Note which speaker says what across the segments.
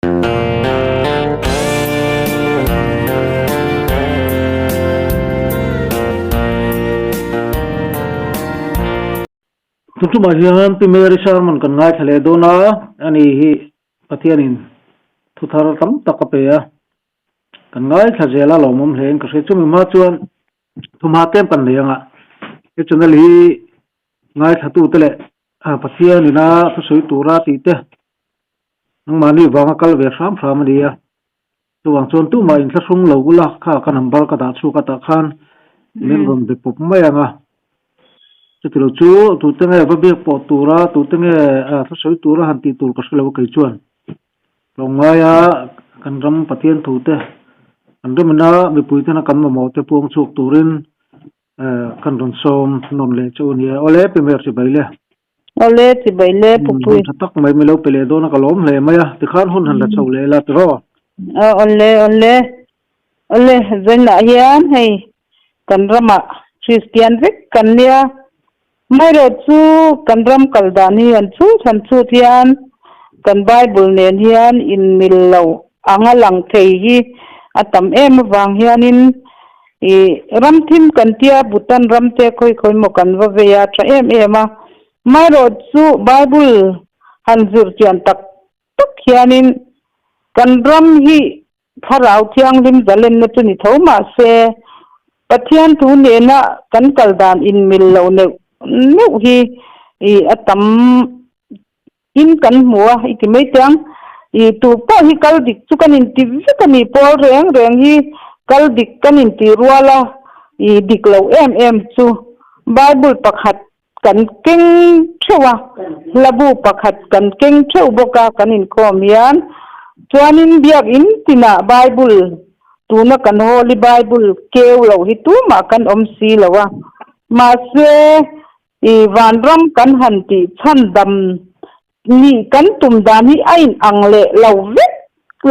Speaker 1: Tun tumah hian Pi Mary sermon kan ngaithla leh dawn a, ani hi Pathianin thu thar tam tak a pe a, kan ngaithla zel a lawmawm hle in ka hria. Chumi hma chuan thumha tlem kan nei anga he channel hi ngaithlatute leh Pathianina thusawi tura tih te nangmahni vanga kal ve hram hram a ni a. Chuvang chuan tumah inthlahrung lo ula kha ka number ka dah chhuak atah khan min rawn be pawp mai ang a. Chutilo chu tute nge va biak pawh tura tute nge thusawi tura han tih tur ka hre lo a kei chuan. Tlawmngaia kan ram Pathian thute kan remna mipui tena kan mamawh te puang chhuak turin kan rawn sawm nawn leh chu a ni a. Awle Pimer chibai le.
Speaker 2: Awle chibai le Pupui.
Speaker 1: Hun tha tak mai milo pe leh dawn a ka lawm hle mai a, tikhan hun han la chho leh la tiraw?
Speaker 2: Awle awle awle zainah hian hei kan ramah Kristian vek kan nia, amaherawh chu kan ram kal dan hi han chhut han chhut hian kan Bible nen hian inmil lo anga lang thei hi a tam em avang hianin Ih, ram thim kan tia Bhutan ram te khawi khawi maw kan va vei a, tha em em a. Amaherawh chu Bible han zir chian tak tak hianin kan ram hi thlarau thianghlim zalenna chu ni tho mah se Pathian thu nena kan kal dan inmil lo neuh neuh hi ih a tam In kan hmu a, i ti mai teh ang. I tu pawh hi kal dik chu kan inti vek a ni, pawl reng reng hi kal dik kan inti rual a, i dik lo em em chu Bible pakhat kan keng theuh a, hlabu pakhat kan keng theuh bawk a kan inkhawm hian. Chuanin biakinn tinah Bible tuna kan Holy Bible keu loh hi tumah kan awm si lo a, mahse I vanram kan han tih chhan dam nih kan tum dan hi a in ang leh lo vek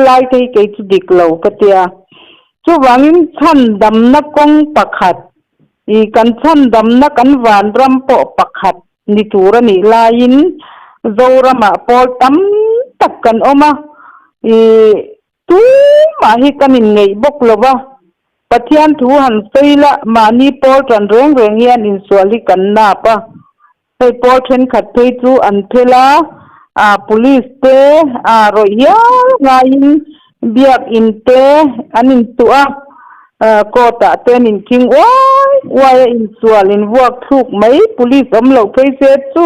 Speaker 2: lai te hi kei chu dik lo ka tia. Chuvangin chhan damna kawng pakhat i kan chhan damna kan vanram pawh pakhat ni tur a nih laiin Zoramah pawl tam tak kan awm a, i Tumah hi kan inngeih bawk lo va, Pathian thu han sawi la, mahni pawl tan reng reng hian insual hi kan nap a. Hei pawl thenkhat phei chu an phel a, ah police te ah rawih hial ngaiin biakinn te an intuh a, court ah te an inkhing uai uai a, insual invuak thluk mai police awm loh phei se chu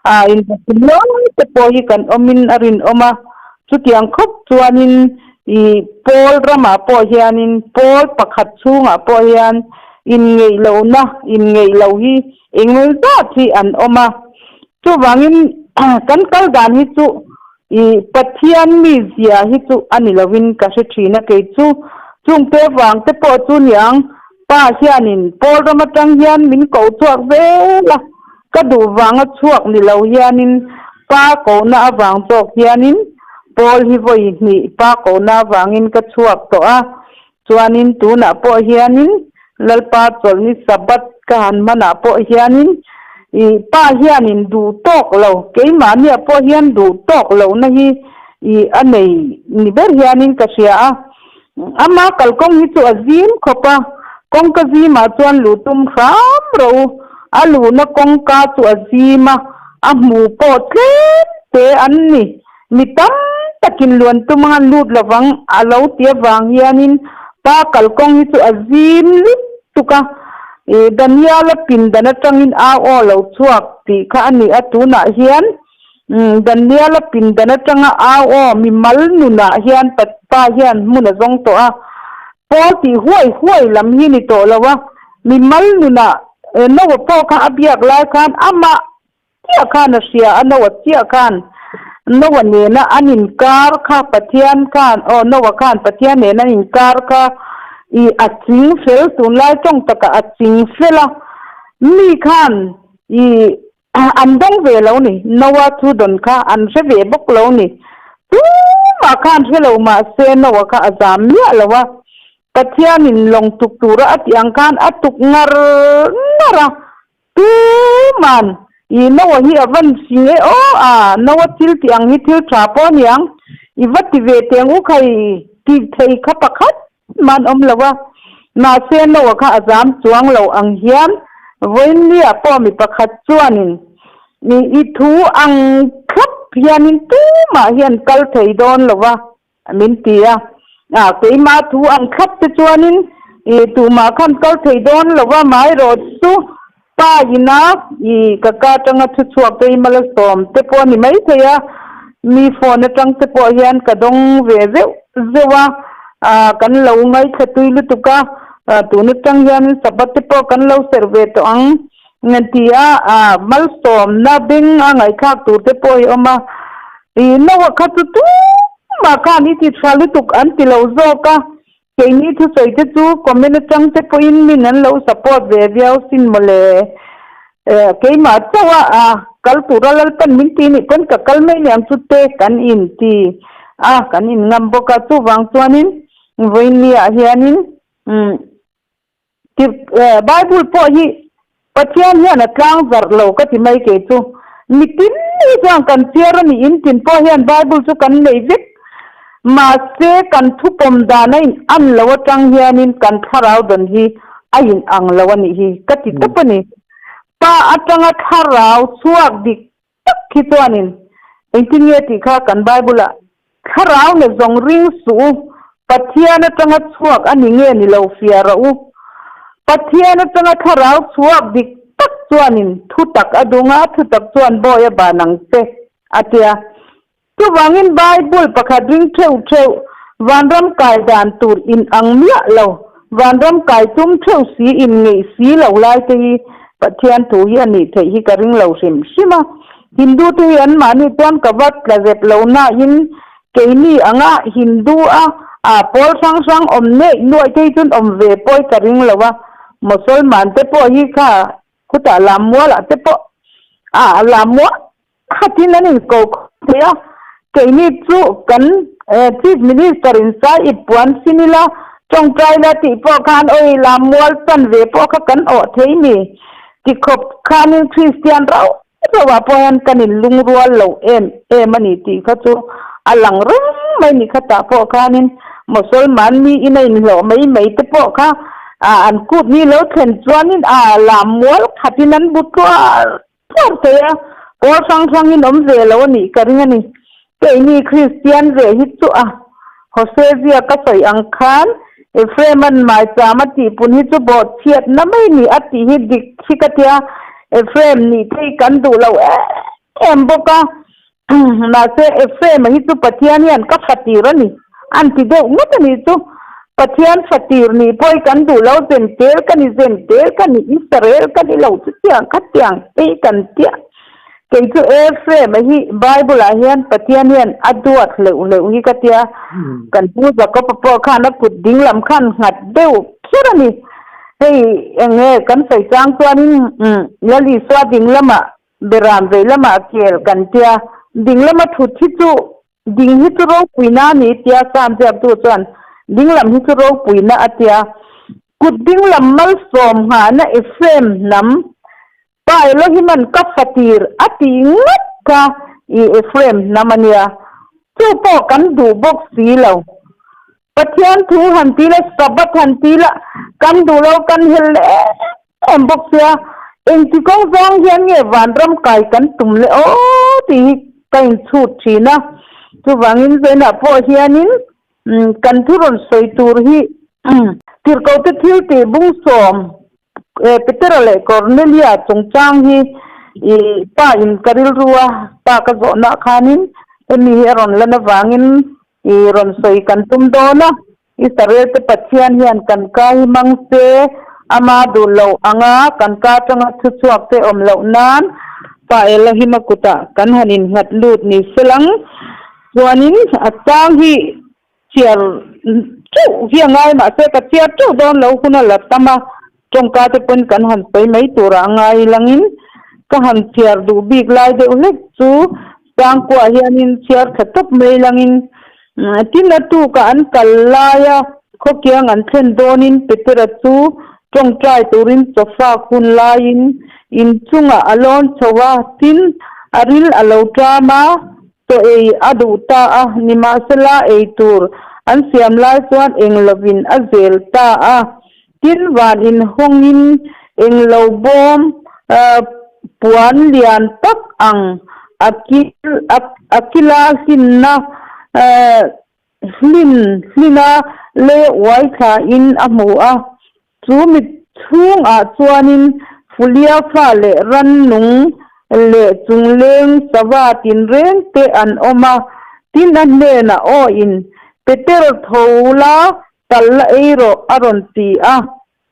Speaker 2: ah invakin lai te pawh hi kan awmin a rinawm a. Chutiang khawp chuanin i pawl ramah pawh hianin pawl pakhat chhungah pawh hian inngeih lohna, inngeih loh hi engmel zat hi an awm a. Chuvangin kan kal dan hi chu i Pathian mizia hi chu a ni lovin ka hre thin a, kei chu chungte vang te pawh chu niang Pa hianin pawl ram atang hian min koh chhuak zel a, ka duh vanga chhuak ni lo hianin pa kohna avang zawk hianin pawl hi vawi hnih pa kohna avangin ka chhuak tawh a, chuanin tunah pawh hianin Lalpa chawlhni Sabbath ka han hmanah pawh hianin ih pa hianin duh tawk lo, keimahniah pawh hian duh tawk lohna hi ih a nei ni ber hianin ka hria a. Ama kalkawng hi chu a zim khawp a, kawngka zimah chuan luh tum hram rawh u. A luhna kawngka chu a zim a, a hmu pawh tlem te an ni. Mi tam takin luan tum anga lut lovang a lo ti avang hianin pa kalkawng hi chu a zim lutuk a. Daniel-a pindan atangin au aw lo chhuak tih kha a ni a, tunah hian Daniel-a pindan atanga au aw mi mal nunah hian pa hian hmun a zawng tawh a, Paul tih huai huai lam hi ni tawh lo a, mi mal nunah Noah pawh kha a biak lai khan amah chiah khan a hria a, Noah chiah khan Noah nena an inkar kha Pathian khan aw Noah khan Pathian nena an inkar kha ih a ching fel tunlai tawng takah a ching fel a, mi khan ih An dawng ve lo ni. Noah chu dawn kha an hre ve bawk lo ni. Tumah kha an hre lo mahse Noah kha a zam miah lo a. Pathianin lawng tuk tura a tih ang khan a tuk ngar ngar a. Tuman i Noah hi a van hring e aw a, Noah thil tih ang hi thil tha pawh a niang. I va ti ve teh ang u khai tih thei kha pakhat mah an awm lo a, mahse Noah kha a zam chuang lo ang hian vawiinliah pawh mi pakhat chuanin i thu ang thlap hianin tumah hian kal thei dawn lo va min ti a, keimah thu ang thlap te chuanin tumah khan kal thei dawn lo va, amaherawhchu Pa ina i ka ka atanga thu chhuak te i malsawm te pawh a ni maithei a, mi phone atang te pawh hian ka dawng ve zeuh zeuh a, ah kan lo ngaithla tui lutuk a, tun atang hian Sabbath te pawh kan lo serh ve tawh ang ti a, ah malsawmna beng a ngaihthlak tur te pawh hi awm a, i Noah kha chu tumah khan i ti tha lutuk an ti lo zawk a, Keini thusawi te chu comment atang te pawhin min an lo support ve viau sin mawle. Keimah chauh a kal tura Lalpan min ti nih pawn ka kal mai niang chu te kan in ti a, kan in ngam bawk a. Chuvang chuanin vawiinni ah hianin Bible pawh hi Pathian hian a tlang zarh lo ka ti mai kei chu. Mitin hi chuan kan chiar a nih in tin pawh hian Bible chu kan nei vek. Mahse kan thupawm dan a in an lo atang hianin kan thlarau dawn hi a in ang lo a nih hi ka ti tawp a ni. Pa atanga thlarau chhuak dik tak hi chuanin engtin nge tih kha kan Bible ah thlarau na zawng ring suh u, Pathian atanga chhuak a ni nge ni lo fiah rawh u. Pathian atanga thlarau chhuak dik tak chuanin thutak a dung a, thutak chuan bawi a ban ang che a tia. Chuvangin Bible pakhat ring theuh theuh, vanram kai dan tur in ang miah lo, vanram kai tum theuh si in ngeih si lo lai te hi Pathian thu hi a nih theih hi ka ring lo hrim hrim a. Hindu te hi anmahni chuan ka va tla zep lo nain keini anga Hindu a a pawl hrang hrang awm neih nuaih te hi chuan awm ve pawi ka ring lo a, Mosolman te pawh hi kha khutah lammualah te pawh a lammual Khatin an inko khawp thei a, keini chu kan Chief Minister in sai i puan sin ila, tawngtai la tih pawh khan awi lam mual chan ve pawh kha kan awh thei ni ti khawp khanin Kristian rau rauah pawh hian kan inlungrual lo em em a ni tih kha chu a lang reng mai ni khatah pawh khanin Mosolman mi in a inhlawh mai mai te pawh kha an kut ni lo thlen chuanin a lam mual khatin an bu tluar Thlawk thei a, pawl hrang hrangin awm ve lo a nih ka ring a ni. Keini Kristian ve hi chu a Hosea ka sawi ang khan Ephraim-a'n maicham a tihpun hi chu bawhchhiatna mai ni a tih hi dik hi ka tia, Ephraim nih thei kan duh lo em em bawk a. Mahse Ephraim-a hi chu Pathian hian ka fatir a ni an ti deuh ngawt a nih chu. Pathian fatir nih pawh hi kan duh lo, Zentel ka ni, Zentel ka ni, Israel ka ni lo chutiang khatiang hei kan tia. Kei chu Ephraim-a hi Bible-ah hian Pathian hian a duat hleuh hleuh hi ka tia. Kan pu Jakob-a pawh khan a kut ding lam khan nghat deuh kher a ni. Hei eng nge kan sawi chang chuanin Lal Isua ding lamah Beram vei lamah kel kan tia, ding lama thut hi chu ding hi chu ropuina a ni tia Sam ziaktu chuan ding lam hi chu ropuina a tia. Kut ding lam malsawm nghahna Ephraim hnam pa Elohima'n ka fatir a tih ngawt kha i Ephraim hnam a nia. Chu pawh kan duh bawk si lo. Pathian thu han ti la, Sabbath han ti la, kan duh lo, kan hel leh em em bawk sia, engti kawng zawng hian nge vanram kai kan tum leh aw tih hi ka inchhut thin a. Chuvangin zainah pawh hianin kan thu rawn sawi tur hi Tirhkohte thil tih bungsawm Petera leh Cornelia chungchang hi i pa in ka rilru a, pa ka zawhna khanin hemi hi a rawn lan avangin I rawn sawi kan tum dawn a, Israel te Pathian hian kan ka hi mang se, ama duh loh anga kan ka atanga thu chhuak te awm loh nan Pa Elohim-a kutah kan han innghat lut ni selang chuanin a chang hi chhiar teuh hi a ngai mahse ka chhiar teuh dawn lo hun a la tam a, tawngka te pawn kan han sawi mai turah a ngai langin ka han chhiar duh bik lai deuh hlek chu Sangkuah hianin chhiar tha tawp mai langin tin a tukah an kal laia khawkiang an thlen dawnin Petera chu tawngtai turin chawfak hun laiin inchungah a lawn chho a, tin a ril a lo ṭam a. Chaw ei a duh ta a, nimahsela ei tur an siam lai chuan englovin a zel ta a. Tin, van inhawngin englo bawm puan lian tak ang a kil a kila hlimna Hlin hlina lei uai thlain a hmu a, chu mi chhungah chuanin Fulia fa leh rannung leh chungleng sava tinreng te an awm a. Tin a hnenah awin, Peter tho la, tal la ei rawh a rawn ti a.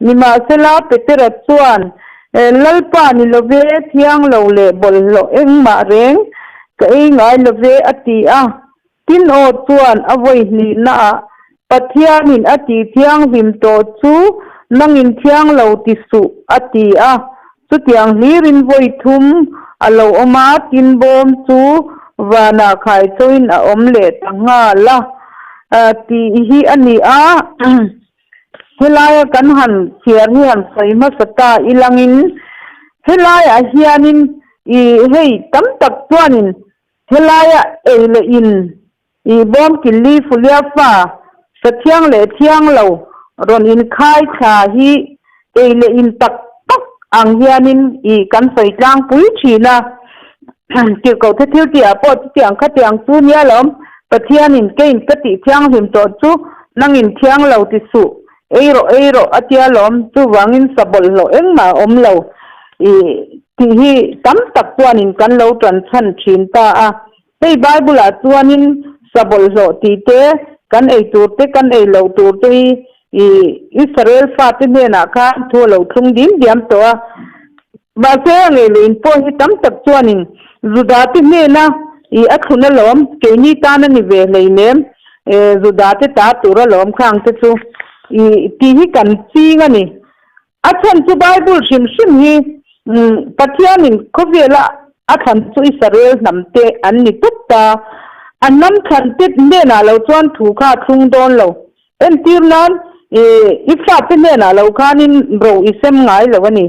Speaker 2: Nimahsela Petera chuan, Lalpa ni love, thiang lo leh bawlhhlawh engmah reng ka ei ngai love a ti a. Tin aw chuan a vawi hnihnaah, Pathianin a tih thianghlim tawh chu nangin thiang lo ti suh, a ti a. Chutiang hlirin vawi thum a lo awm a, tin bawm chu vanah khaichawin a awm leh ta nghal a, tih hi a ni a. Helaia kan han chhiar hi han sawi hmasa ta ilangin helaiah hianin i hei tam tak chuanin helaia ei leh in i bawm killi fulia fa sa thiang leh thiang lo rawn inkhai thla hi ei leh in tak tak ang hianin i kan sawi tlangpui thin a. Tirhkoh the thil tihah pawh chutiang khatiang chu nia lawm, Pathianin keiin ka tih thianghlim tawh chu nangin thiang lo ti suh, ei rawh ei rawh a tia lawm, chuvangin sa bawlhhlawh engmah a awm lo i tih hi tam tak chuanin kan lo tan chhan thin ta a. Hei Bible-ah chuanin sa bawlhhlawh tih te, kan ei tur te kan ei loh tur te hi i Israel fate hnenah khan thu a lo thlung dim diam tawh a. Mahse, a ngei leh in pawh hi tam tak chuanin Judate hnena i a thlun alawm, keini tan a ni ve hleinem, Judate ta tur alawm khang te chu i tih hi kan ching a ni. A chhan chu Bible hrim hrim hi Pathianin khawvela a thlan chu Israel hnam te an ni tawp ta. A hnam thlan te hnenah lo chuan thu kha a thlung dawn lo. Entir nan, i fate hnenah lo khanin ro i sem ngai lo a ni.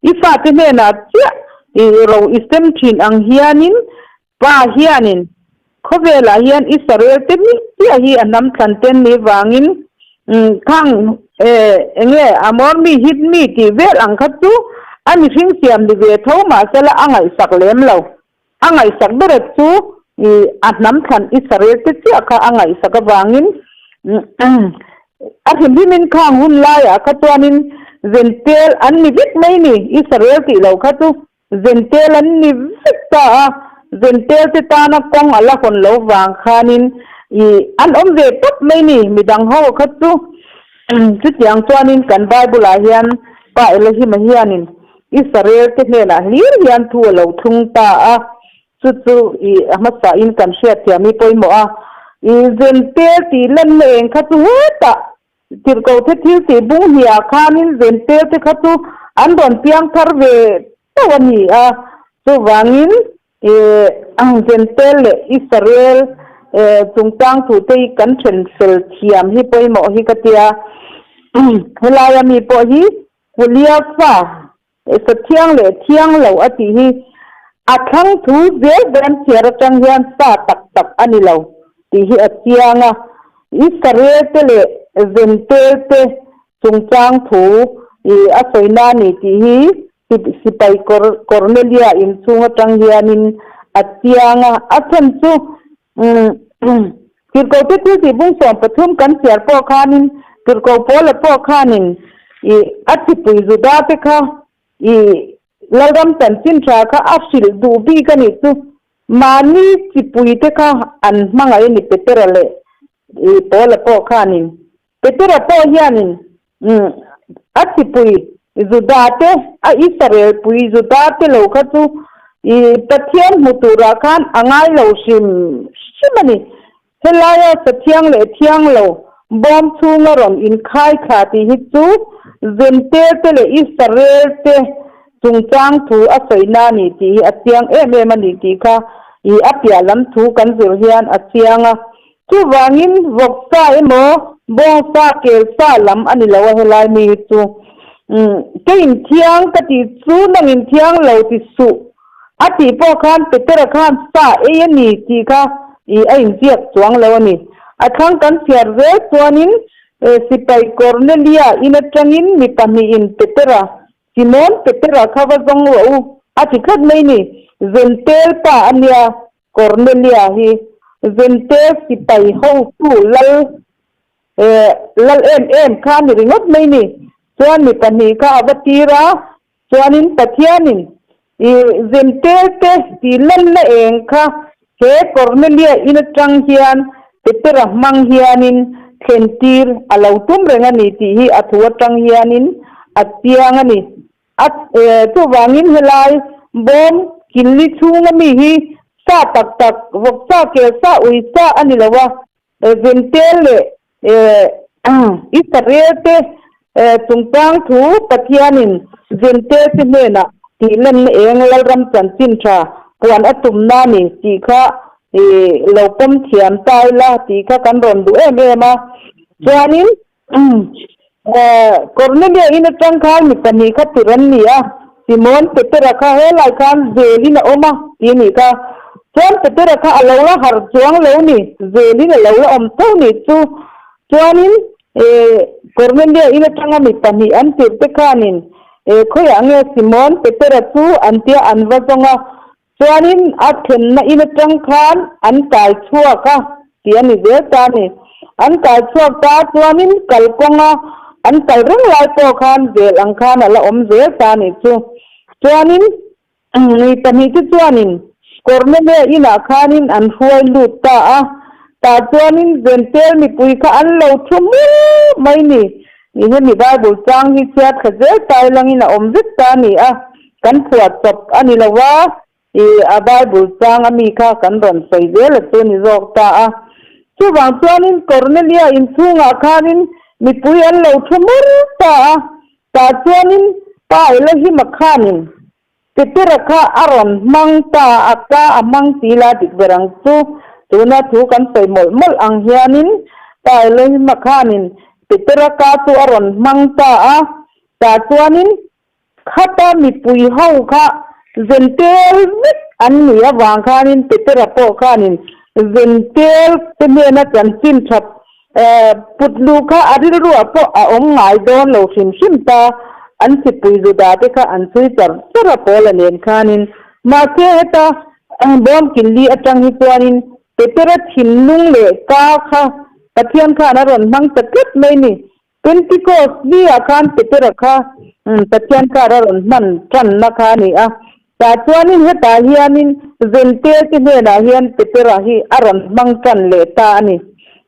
Speaker 2: I fate hnenah chiah i ro i sem thin ang hianin Pa hianin khawvelah hian Israel te mi chiah hi a hnam thlan ten ni vangin khang enge Amor mi Hit mi tih vel ang kha chu a mihring siam ni ve tho mahsela a ngaihsak lem lo. A ngaihsak bera chu a hnam thlan Israel te chiah kha a ngaihsak avangin a hrimhrimin khang hun laiah kha chuanin Zentel an ni vek mai ni Israel tih lo kha chu Zentel an ni vek ta a, Zentel te tana kawng a la hawn lo vang khanin i an awm ve tawp mai ni, midang ho kha chu chutiang chuanin kan Bible ah hian Pa Elohim-a hianin Israel te hnenah hlir hian thu a lo thlung ta a, chu chu i a hmasain kan hriatthiam hi pawimawh a, i Zentel tih lanna eng kha chu hetah Tirhkoh te thil tih bung hniah khanin Zentel te kha chu an rawn piang thar ve tauh a ni a, chuvangin Zentel leh Israel chungchang thu te hi kan then fel thiam hi pawimawh hi ka tia. Helaia mi pawh hi Pulia fa Sa thiang leh thiang lo a tih hi a thlang thu zel dawn chhiar atang hian sa tak tak a ni lo tih hi a chiang a. Israel te leh Zentel te chungchang thu i a sawi na ni tih hi sipai Cornelia inchhung atang hianin a chiang a. A chhan chu Tirhkoh te thil tih bung 13 kan chhiar pawh khanin Tirhkoh Paula pawh khanin i a chipui Juda te kha i Lalram chanchin tha kha a hrilh duh bik a nih chu. Mahni chipui te kha an hmangaih a ni Petera leh i Paula pawh khanin. Petera pawh hianin a chipui Juda te, a Israel pui Juda te lo kha chu i Pathian hmu turah khan a ngai lo hrim hrim a ni. Helaia sa thiang leh thiang lo bawm chhunga rawn inkhai thla tih hi chu Zentel te leh Israel te chungchang thu a sawi na a ni tih hi a chiang em em a ni tih kha i a piah lam thu kan zir hian a chiang a. Chuvangin vawksa emaw bawngsa kelsa lam a ni lo a helai mi hi chu. Keiin thiang ka tih chu nangin thiang lo ti suh. A tih pawh khan Petera khan sa ei a ni tih kha i a inziak chuang lo a ni. A thlang kan chhiar zel chuanin sipai Kornelia in atangin mi pahnihin Petera, Simon Petera kha va zawng rawh u a ti tlat mai ni. Zentel pa a nia Kornelia hi. Zentel sipai hotu lal lal em em kha a ni ringawt mai ni. Chuan mi pahnih kha a va tir a, Chuanin Pathianin i Zentelte tih lanna eng kha he Kornelia in atang hian Petera hmang hianin thlentir a lo tum reng a ni tih hi a thu atang hianin a chiang a ni. A chuvangin helai bawm killi chhunga mi hi sa tak tak, vawksa, kelsa, uisa a ni lo a, Zentel leh Israel-te chungchang thu Pathianin Jentail-te hnenah tihlanna eng Lalram chanchin tha puan a tumna a ni tih kha lo pawm thiam ta ila tih kha kan rawn duh em em a. Chuanin Kornelia in atang khan mi pahnih kha tirh an ni a, Simon Petera kha helai khan zelin a awm a ti a nih kha. Chuan Petera kha a lo la harh chuang lo ni, zelin a lo la awm tho nih chu. Chuanin Kornelia in atanga mi pahnih an tirh te khanin khawiah nge Simon Petera chu an tia an va zawng a, Chuanin a thlenna in atang khan an kai chhuak a tih a ni zel ta a ni. An kai chhuak ta chuanin kalkawnga an kal reng lai pawh khan zel ang khan a la awm zel ta a nih chu. Chuanin mi pahnihte chuanin Kornelia inah khanin an hruai lut ta a, tah chuanin Zentel mipui kha an lo thu mur mai ni. Hemi Bible chang hi chhiat thla zel ta ilangin a awm vek ta a ni a. Kan phuah chawp a ni lo a, i a Bible chang a mi kha kan rawn sawi zel a chu ni zawk ta a. Chuvang chuanin Kornelia inchhungah khanin mipui an lo thu mur ta a, tah chuanin Pa Elohima khanin Petera kha a rawn hmang ta a, ka a hmang ti la dik ber ang chu. Tuna thu kan sawi mawlh mawlh ang hianin Pa Elohima khanin Petera ka chu a rawn hmang ta a, tah chuanin Khata mipui ho kha zentel vek an nih avang khanin Petera pawh khanin zentel te hnena chanchin that put luh kha a rilruah pawh a awm ngai dawn lo hrim hrim ta, an chipui Juda te kha an chhui char char a Paula nen khanin. Mahse heta bawm killi atang hi chuanin Petera thinlung leh ka kha Pathian khan a rawn hmang ta tlat mai ni. Pentecost ni ah khan Petera kha Pathian kar a rawn hman tanna kha a ni a, tah chuanin hetah hianin Zentel te hnenah hian Petera hi a rawn hmang tan leh ta a ni.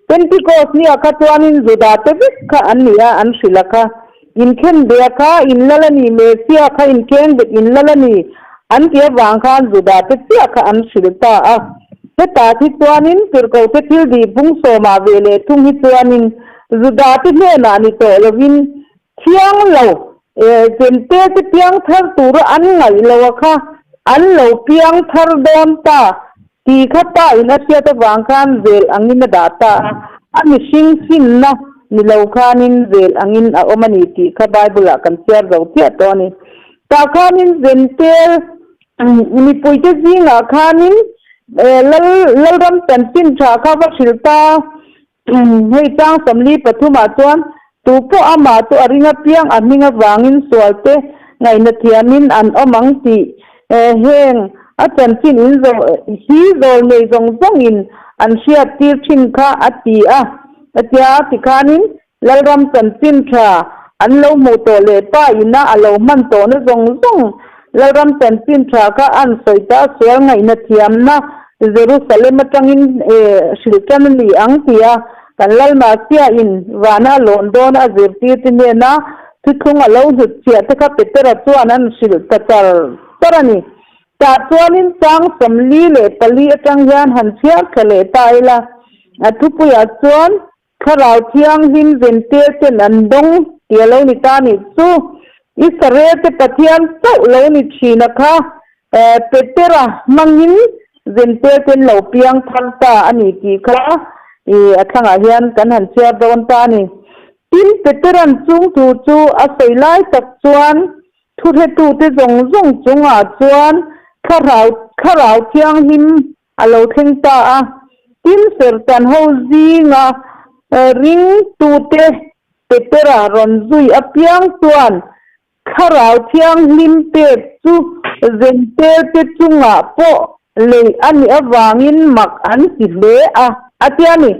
Speaker 2: Pentecost ni ah kha chuanin Juda te vek kha an ni a, an hrilh a kha inkhenbeh a kha inlal a ni, Messia kha inkhengbet inlal a ni an tih avang khan Juda te chiah kha an hrilh ta a. Hetah hi chuanin Tirhkohte thil dih bung sawmah ve leh thung hi chuanin Judate hnenah ni tawh lovin thiang lo Jentail te piang thar tura an ngaih lo a kha an lo piang thar dawn ta tih kha pa in a hriat avang khan zel angin a dah ta a, a mihring finna ni lo khanin zel angin a awm a ni tih kha Bible ah kan chhiar zo chiah tawh a ni. Tah khanin Jentail mipuite zingah khanin Lal Lalram chanchin tha kha va hrilh ta. Hei chang sawmli pathumah chuan tu pawh amah chu a ring apiang a hming avangin sualte ngaihna thiamin an awm ang tih heng a chanchin in hi zawl nei zawng zawngin an hriattir thin kha a ti a. Hetia tikhanin Lalram chanchin tha an lo hmuh tawh leh pa ina a lo hman tawhna zawng zawng Lalram chanchin tha kha an sawi ta sual ngaihna thiamna Jerusalem atangin hrilh tan a ni ang tia kan Lalmahsia in vana a lawn dawn a zirtirte hnena thuthlung a lo hlut chhiah te kha Petera chuan an hrilh ta char char a ni. Tah chuanin chang 44 atang hian han chhiar thla leh ta ila, a thupuiah chuan Thlarau Thianghlim zentir ten an dawng tih a lo ni ta nih chu. Israel te Pathian chauh lo ni thin a kha Petera hmangin zentir ten lo piang thar ta a ni tih kha i a thlangah hian kan han chhiar dawn ta a ni. Tin, Petera'n chung thu chu a sawi lai tak chuan Thuhretute zawng zawng chungah chuan Thlarau Thlarau Thianghlim a lo thleng ta a, tin serhtan ho zinga ringtute Petera rawn zui apiang chuan Thlarau Thianghlim pek chu Zentelte chungah pawh lei a nih avangin mak an ti hle a, a ti a ni.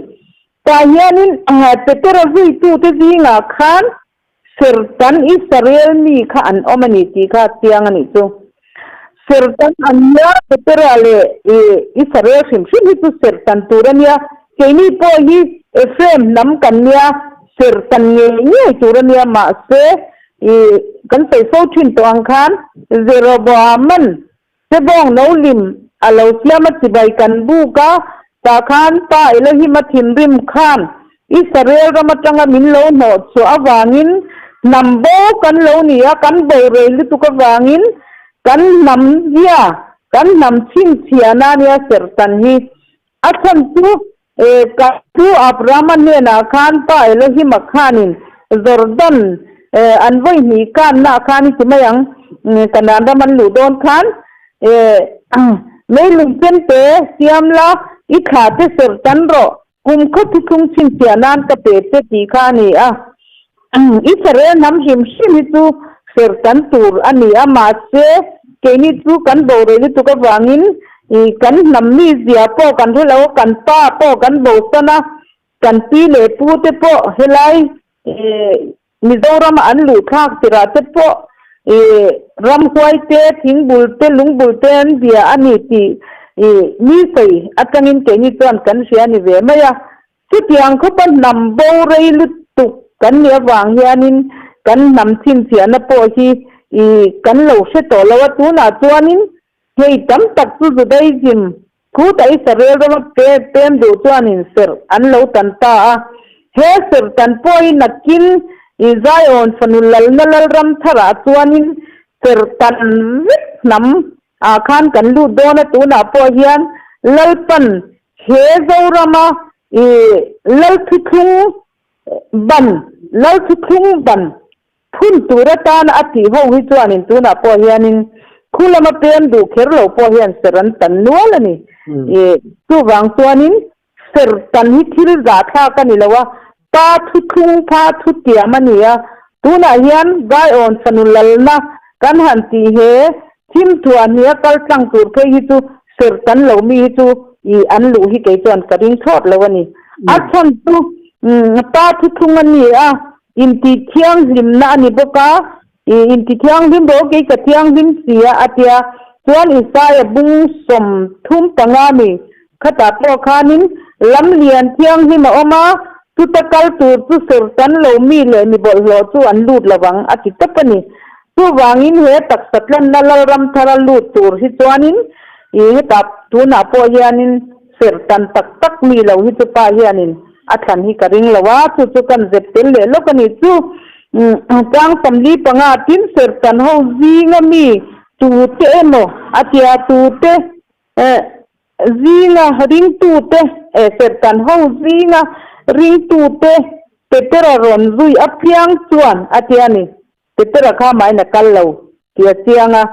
Speaker 2: Tah hianin Petera zuitute zingah khan Serhtan Israel mi kha an awm a ni tih kha a chiang a nih chu. Serhtan an nia, Petera leh Israel hrim hrim hi chu serhtan tur a nia. Keini pawh hi Ephraim hnam kan nia, serhtan ngei ngei tur a nia. Mahse, kan sawi fo thin tawh ang khan Jeroboaman Sebawng no lim a lo siam a chibai kan buk a, tah khan Pa Elohim a thinrim khan Israel ram atanga min lo hnawh chhuah avangin hnam bo kan lo ni a, kan bo rei lutuk avangin kan hnam zia, kan hnam chhinchhiahna a nia serhtan hi. A chhan chu ka pu Abrahama hnenah khan Pa Elohim-a khanin Jordan an vawi hnih kanna khan i ti mai ang, Kanaan ram an luh dawn khan leilung chemte siam la, i thla te serh tan rawh, kum khaw thuthlung chhinchhiah nan ka pe che tih kha a ni a. Israel hnam hrim hrim hi chu serh tan tur a ni a, mahse keini chu kan boruai lutuk avangin kan hnam mizia pawh kan hre lo, kan pa pawh kan bosan a, kan pi leh pu te pawh helai Mizorama an luh thlak tirah te pawh ramhuai te, thingbul te, lungbul te an bia a ni tih mi sawi atangin keini chuan kan hria a ni ve mai a. Chutiang khawpa hnam bo rei lutuk kan nih avang hianin kan hnam chhinchhiahna pawh hi i kan lo hre tawh lo a, tunah chuanin hei tam tak chu Judaism khutah Israel rama pem duh chuanin serh an lo tan ta a, he serh tan pawhin nakin i Zion fanu lalna lalram tharah chuanin serh tan vek hnam ah khan kan lut dawn a, tunah pawh hian Lalpan he Zorama i Lalthuthlung ban, Lalthuthlung ban phun tur atana a tih ho hi chuanin tunah pawh hianin khu lama pem duh kher lo pawh hian ser an tan nual a ni. I chuvang chuanin ser tan hi thil zahthlak a ni lo a, pa thuthlung pha thutiam a ni a, tunah hian Zion fanu lalna kan han tih he thim thuah hnih a kal tlang tur phei hi chu ser tan lo mi hi chu i an luh hi kei chuan ka ring thlawt lo a ni. A chhan chu pa thuthlung a ni a, intih thianghlimna a ni bawk a, i inti thianghlim rawh kei ka thianghlim si a a tia. Chuan Isaia bung 35 mi khatah pawh khanin lam lian thianghlim a awm a, chuta kal tur chu ser tan lo mi leh mi bawlhhlawh chu an lut lo ang a ti tawp a ni. Chuvangin he taksa tlanna Lalram thara lut tur hi chuanin i hetah tunah pawh hianin serh tan tak tak mi lo hi chu pa hianin a thlan hi ka ring lo a, chu chu kan zep tel leh lawk a ni. Chu tlang 45 tin serh tan ho zinga mi tute emaw a tia tute Zinga ringtute eh Serhtan ho zinga ringtute Petera rawn zui apiang chuan a ti a ni. Petera kha mahin a kal lo tih a chiang a,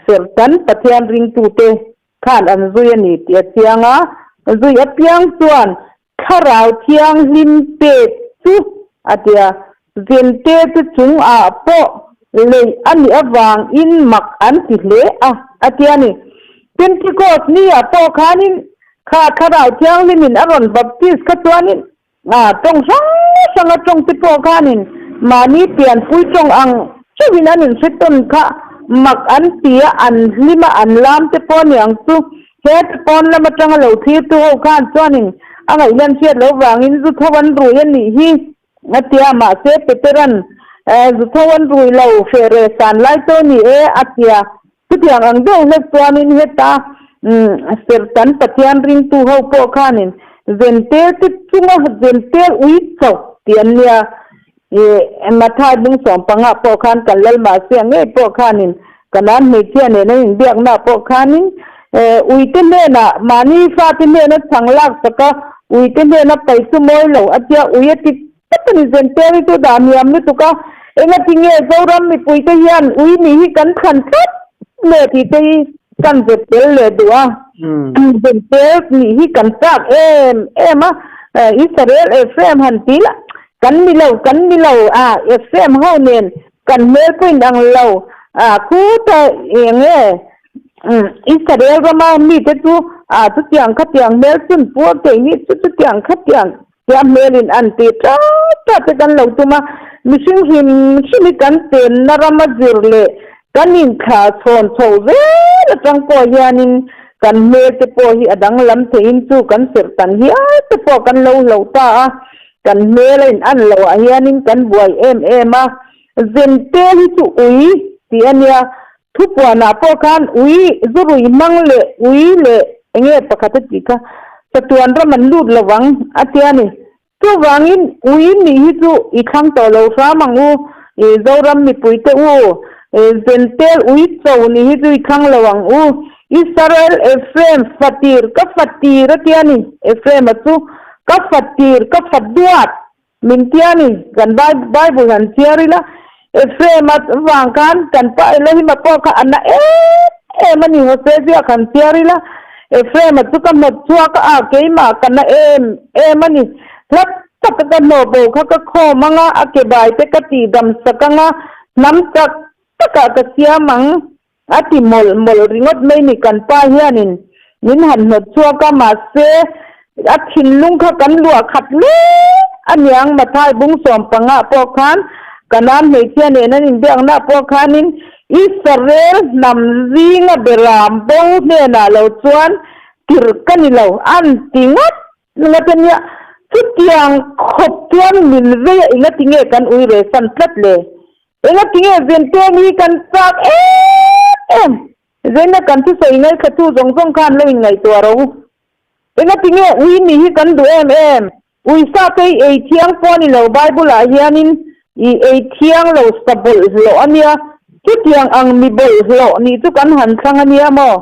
Speaker 2: Serhtan Pathian ringtute khan an zui a ni tih a chiang a, zui apiang chuan Thlarau Thianghlim pek chu a ti a, Zente te chung ah pawh leih a nih avangin mak an ti hle a, a ti a ni. Pentecost ni ah pawh khanin kha Thlarau Thianghlimin a rawn baptist kha chuanin ah tawng hrang hranga tawng te pawh khanin mahni pianpui tawng ang chauhin an inhre tawn kha mak an ti a, an hlim a, an lam te pawh a ni ang chu. He pawn lam atanga lo thirtu ho khan chuanin a ngaihlan hriat loh vangin zu tho an rui a nih hi a ti a, mahse Peteran zu tho an rui lo hreh reh san lai tawh a ni e a ti a. Chutiang ang deuh hlek chuanin heta Serhtan Pathian ringtu ho pawh khanin Zentel te chunga Zentel ui chauh tih an nia. Mathai bung 15 pawh khan kan lal mahse a ngei pawh khanin Kanaan hmeichhia nen an inbiakna pawh khanin uite hnenah mahni fate hnena chhang lak sak a, uite hnena pai chu mawi lo a tia ui a ti tlat a ni. Zenteri chu dah hniam lutuk a, engati nge Zoram mipuite hian ui nih hi kan thlan tlat le tih te hi. Kan zep tel leh duh a, zep tel nih hi kan chak em em a, Israel Ephraim han ti la, kan ni lo, kan ni lo, a Ephraim ho nen kan hmel pawh in ang lo, a khuta eng nge Israel rama mite chu a chutiang khatiang hmel chun puar thei ni chu chutiang khatiang Tia hmelin an ti ṭat ṭat te kan lo tum a, mihring hrim hrim hi kan chenna rama zir leh kan inthlah chhawn chho zel aṭang pawh hianin kan hmel te pawh hi a danglam theihin chu kan serh tan hial te pawh kan lo hloh ta a, kan hmel a in an loh ah hianin kan buai em em a, Zentel hi chu ui tih a nia, Thupuanah pawh khan ui zurui hmang leh ui leh enge pakhat a tih kha chatuan ram an lut lo vang a tia ni. Chuvangin ui nih hi chu i thlang tawh lo hram ang u, i Zoram mipuite u, Zentel ui cho nih hi chu i thlang lo ang u. Israel Ephraim fatir ka fatir a tia ni, Ephraim-a chu ka fatir ka faduat. Min tia ni, kan Bible han chhiar ila, Ephraim-a vang khan kan pa Elohim-a pawh kha a na em em a ni, Hosea ziak han chhiar ila, Ephraim-a chu ka hnawt chhuak a, a keimah ka na em em a ni, hla taka ka hnawh bo kha ka khawm ang a, a ke bai te ka tihdam sak ang a, hnam chak takah ka siam ang. A ti mawlh mawlh ringawt mai ni kan pa hianin min han hnawt chhuak a, mahse a thinlung kha kan luah khat hle aniang Mathai bung 15 pawh khan Kanaan hmeichhia nen an inbiakna pawh khanin Israel hnam zinga beram bo hnenah lo chuan tirh ka ni lo an ti ngawt ngawt ania, chutiang khawp chuan min vei a engati nge kan ui reh san tlat le? Engati nge Zenteng hi kan chak em em? Zena kan thusawi ngaihthla zawng zawng khan lo inngaihtuah ro. Engati nge ui nih hi kan duh em em? Ui sa te i ei thiang pawh a ni lo, Bible ah hianin i ei thiang lo sa bawlhhlawh a nia. Chutiang ang mi bawlhhlawh nih chu kan han thlang a nia maw?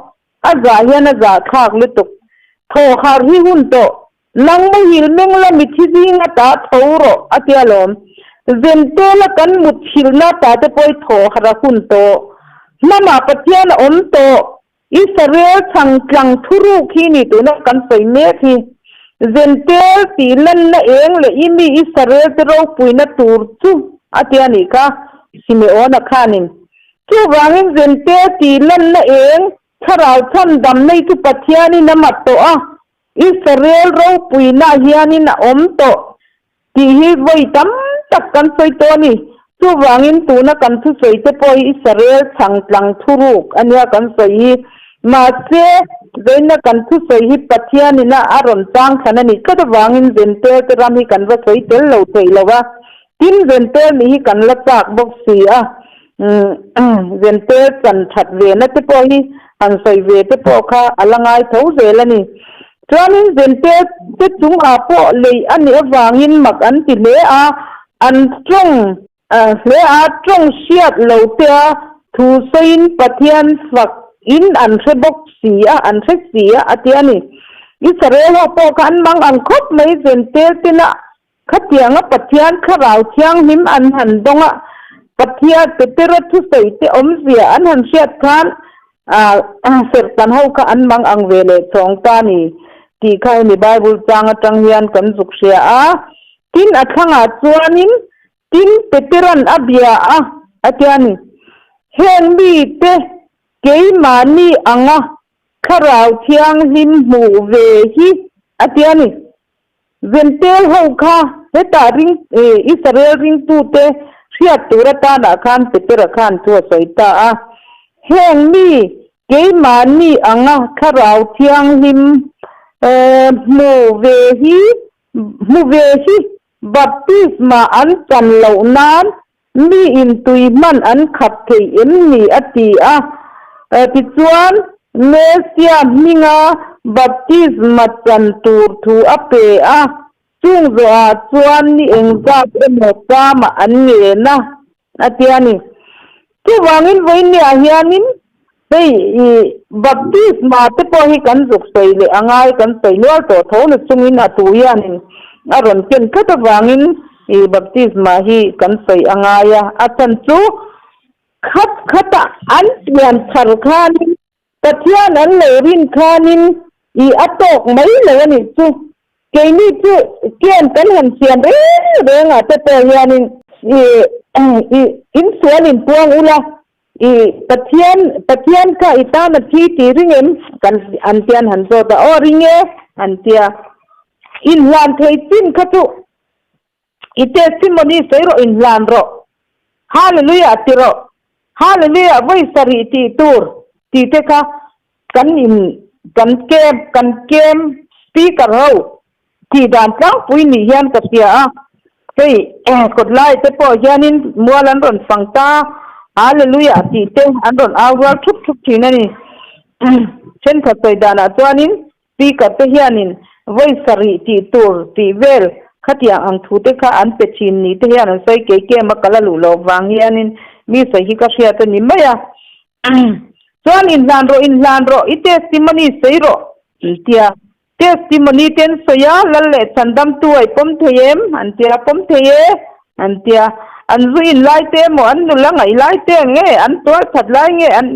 Speaker 2: A zah hian a zah thlak lutuk. Thaw harh hi hun tawh. Nang muhil meng la mithi zing a ta tho rawh a tia lawm. Zentela kan mut thilna ta te pawh i thaw harh a hun tawh. Hnamah Pathian a awm tawh. Israel chhang tlang thuruk hi ni tuna kan sawi mek hi. Zentel tih lanna eng leh i mi Israel te ropuina tur chu a tia nih kha Simeona khanin. Chuvangin Zentel tih lanna eng thlarau chhandam nei chu Pathianin a mat tawh a, Israel ropuina hianin a awm tawh tih hi vawi tam tak kan sawi tawh a ni. Chuvangin tuna kan thusawi te pawh hi Israel chhangtlang thuruk a nia kan sawi hi. Mahse, vawiina kan thusawi hi Pathianina a rawn changthlan a nih tlat avangin Zentel te ram hi kan va sawi tel lo theih lo a. Tin, Zentel nih hi kan la chak bawk si a. Zentel chan that ve na te pawh hi han sawi ve te pawh kha a la ngai tho zel a ni. Chuanin Zentel te chungah pawh lei a nih avangin mak an ti hle a, an tawng hle a, tawng hriat lo te a thu sawiin Pathian fak in an hre bawk si a, an hre si a, a ti a ni. Israel ho pawh kha an mang ang khawp mai Zentel tena Khatianga Pathian Thlarau Thianghlim an han dawng a, Pathian Petera thusawi te awmzia an han hriat khan serhtan ho kha an mang ang ve leh chhawng ta ni tih kha hemi Bible chang atang hian kan zuk hria a. Tin, a thlangah chuanin, Tin, Petera'n a bia a, a tia ni, Heng mite keimahni anga Thlarau Thianghlim hmuh ve hi, a tia ni. Zentel ho kha hetah ring Israel ringtute hriat tur atanah khan Petera khan chu a sawi ta a, Heng mi keimahni anga Thlarau Thianghlim hmu ve hi hmu ve hi baptisma an chan loh nan mi intui hman an khap thei em ni a ti a. Tichuan, Mesia hminga baptisma chan tur thu a pe a, chung zawhah chuan ni engzat emaw pamah an ngen a, a ti a ni. Chuvangin vawinia hianin hei i baptisma te pawh hi kan zuk sawi leh a ngai, kan sawi nual tawh tho na chungin a tu hianin a rawn ken tlat avangin i baptisma hi kan sawi a ngai a, a chhan chu khat khata an pian thar khanin. Pathian an lo rin khanin i a tawk mai lo a nih chu. Keini chu camp kan han siam reng reng ah te pawh hianin i i insual inpuang ula i Pathian Pathian kha i tan a thi tih ring em? Kan an tian han zawt a, aw ring e an tia. Inhlan thei chin kha chu I testimony sawi rawh inhlan rawh. Hallelujah ti rawh. Hallelujah vawi sarih tih tur tih te kha kan in kan camp kan camp speaker ho tih dan tlangpui nih hian ka hria a. Hei kawtlai te pawh hianin mual an rawn fang ta Hallelujah tih te an rawn au rual thup thup thin a ni. Thenkhat sawi danah chuanin Speaker te hianin vawi sarih tih tur tih vel khatiang ang thu te kha an pe thin ni te hian an sawi kei kem a kal a luh loh vang hianin mi sawi hi ka hriat a ni mai a. Chuan inhlan rawh inhlan rawh i testimony sawi rawh an tia. Testimony te an sawi a lal leh chhandamtu a i pawm thei em an tia pawm thei e an tia. An zu in lai te emaw an nula ngaih lai te nge an tual that lai nge an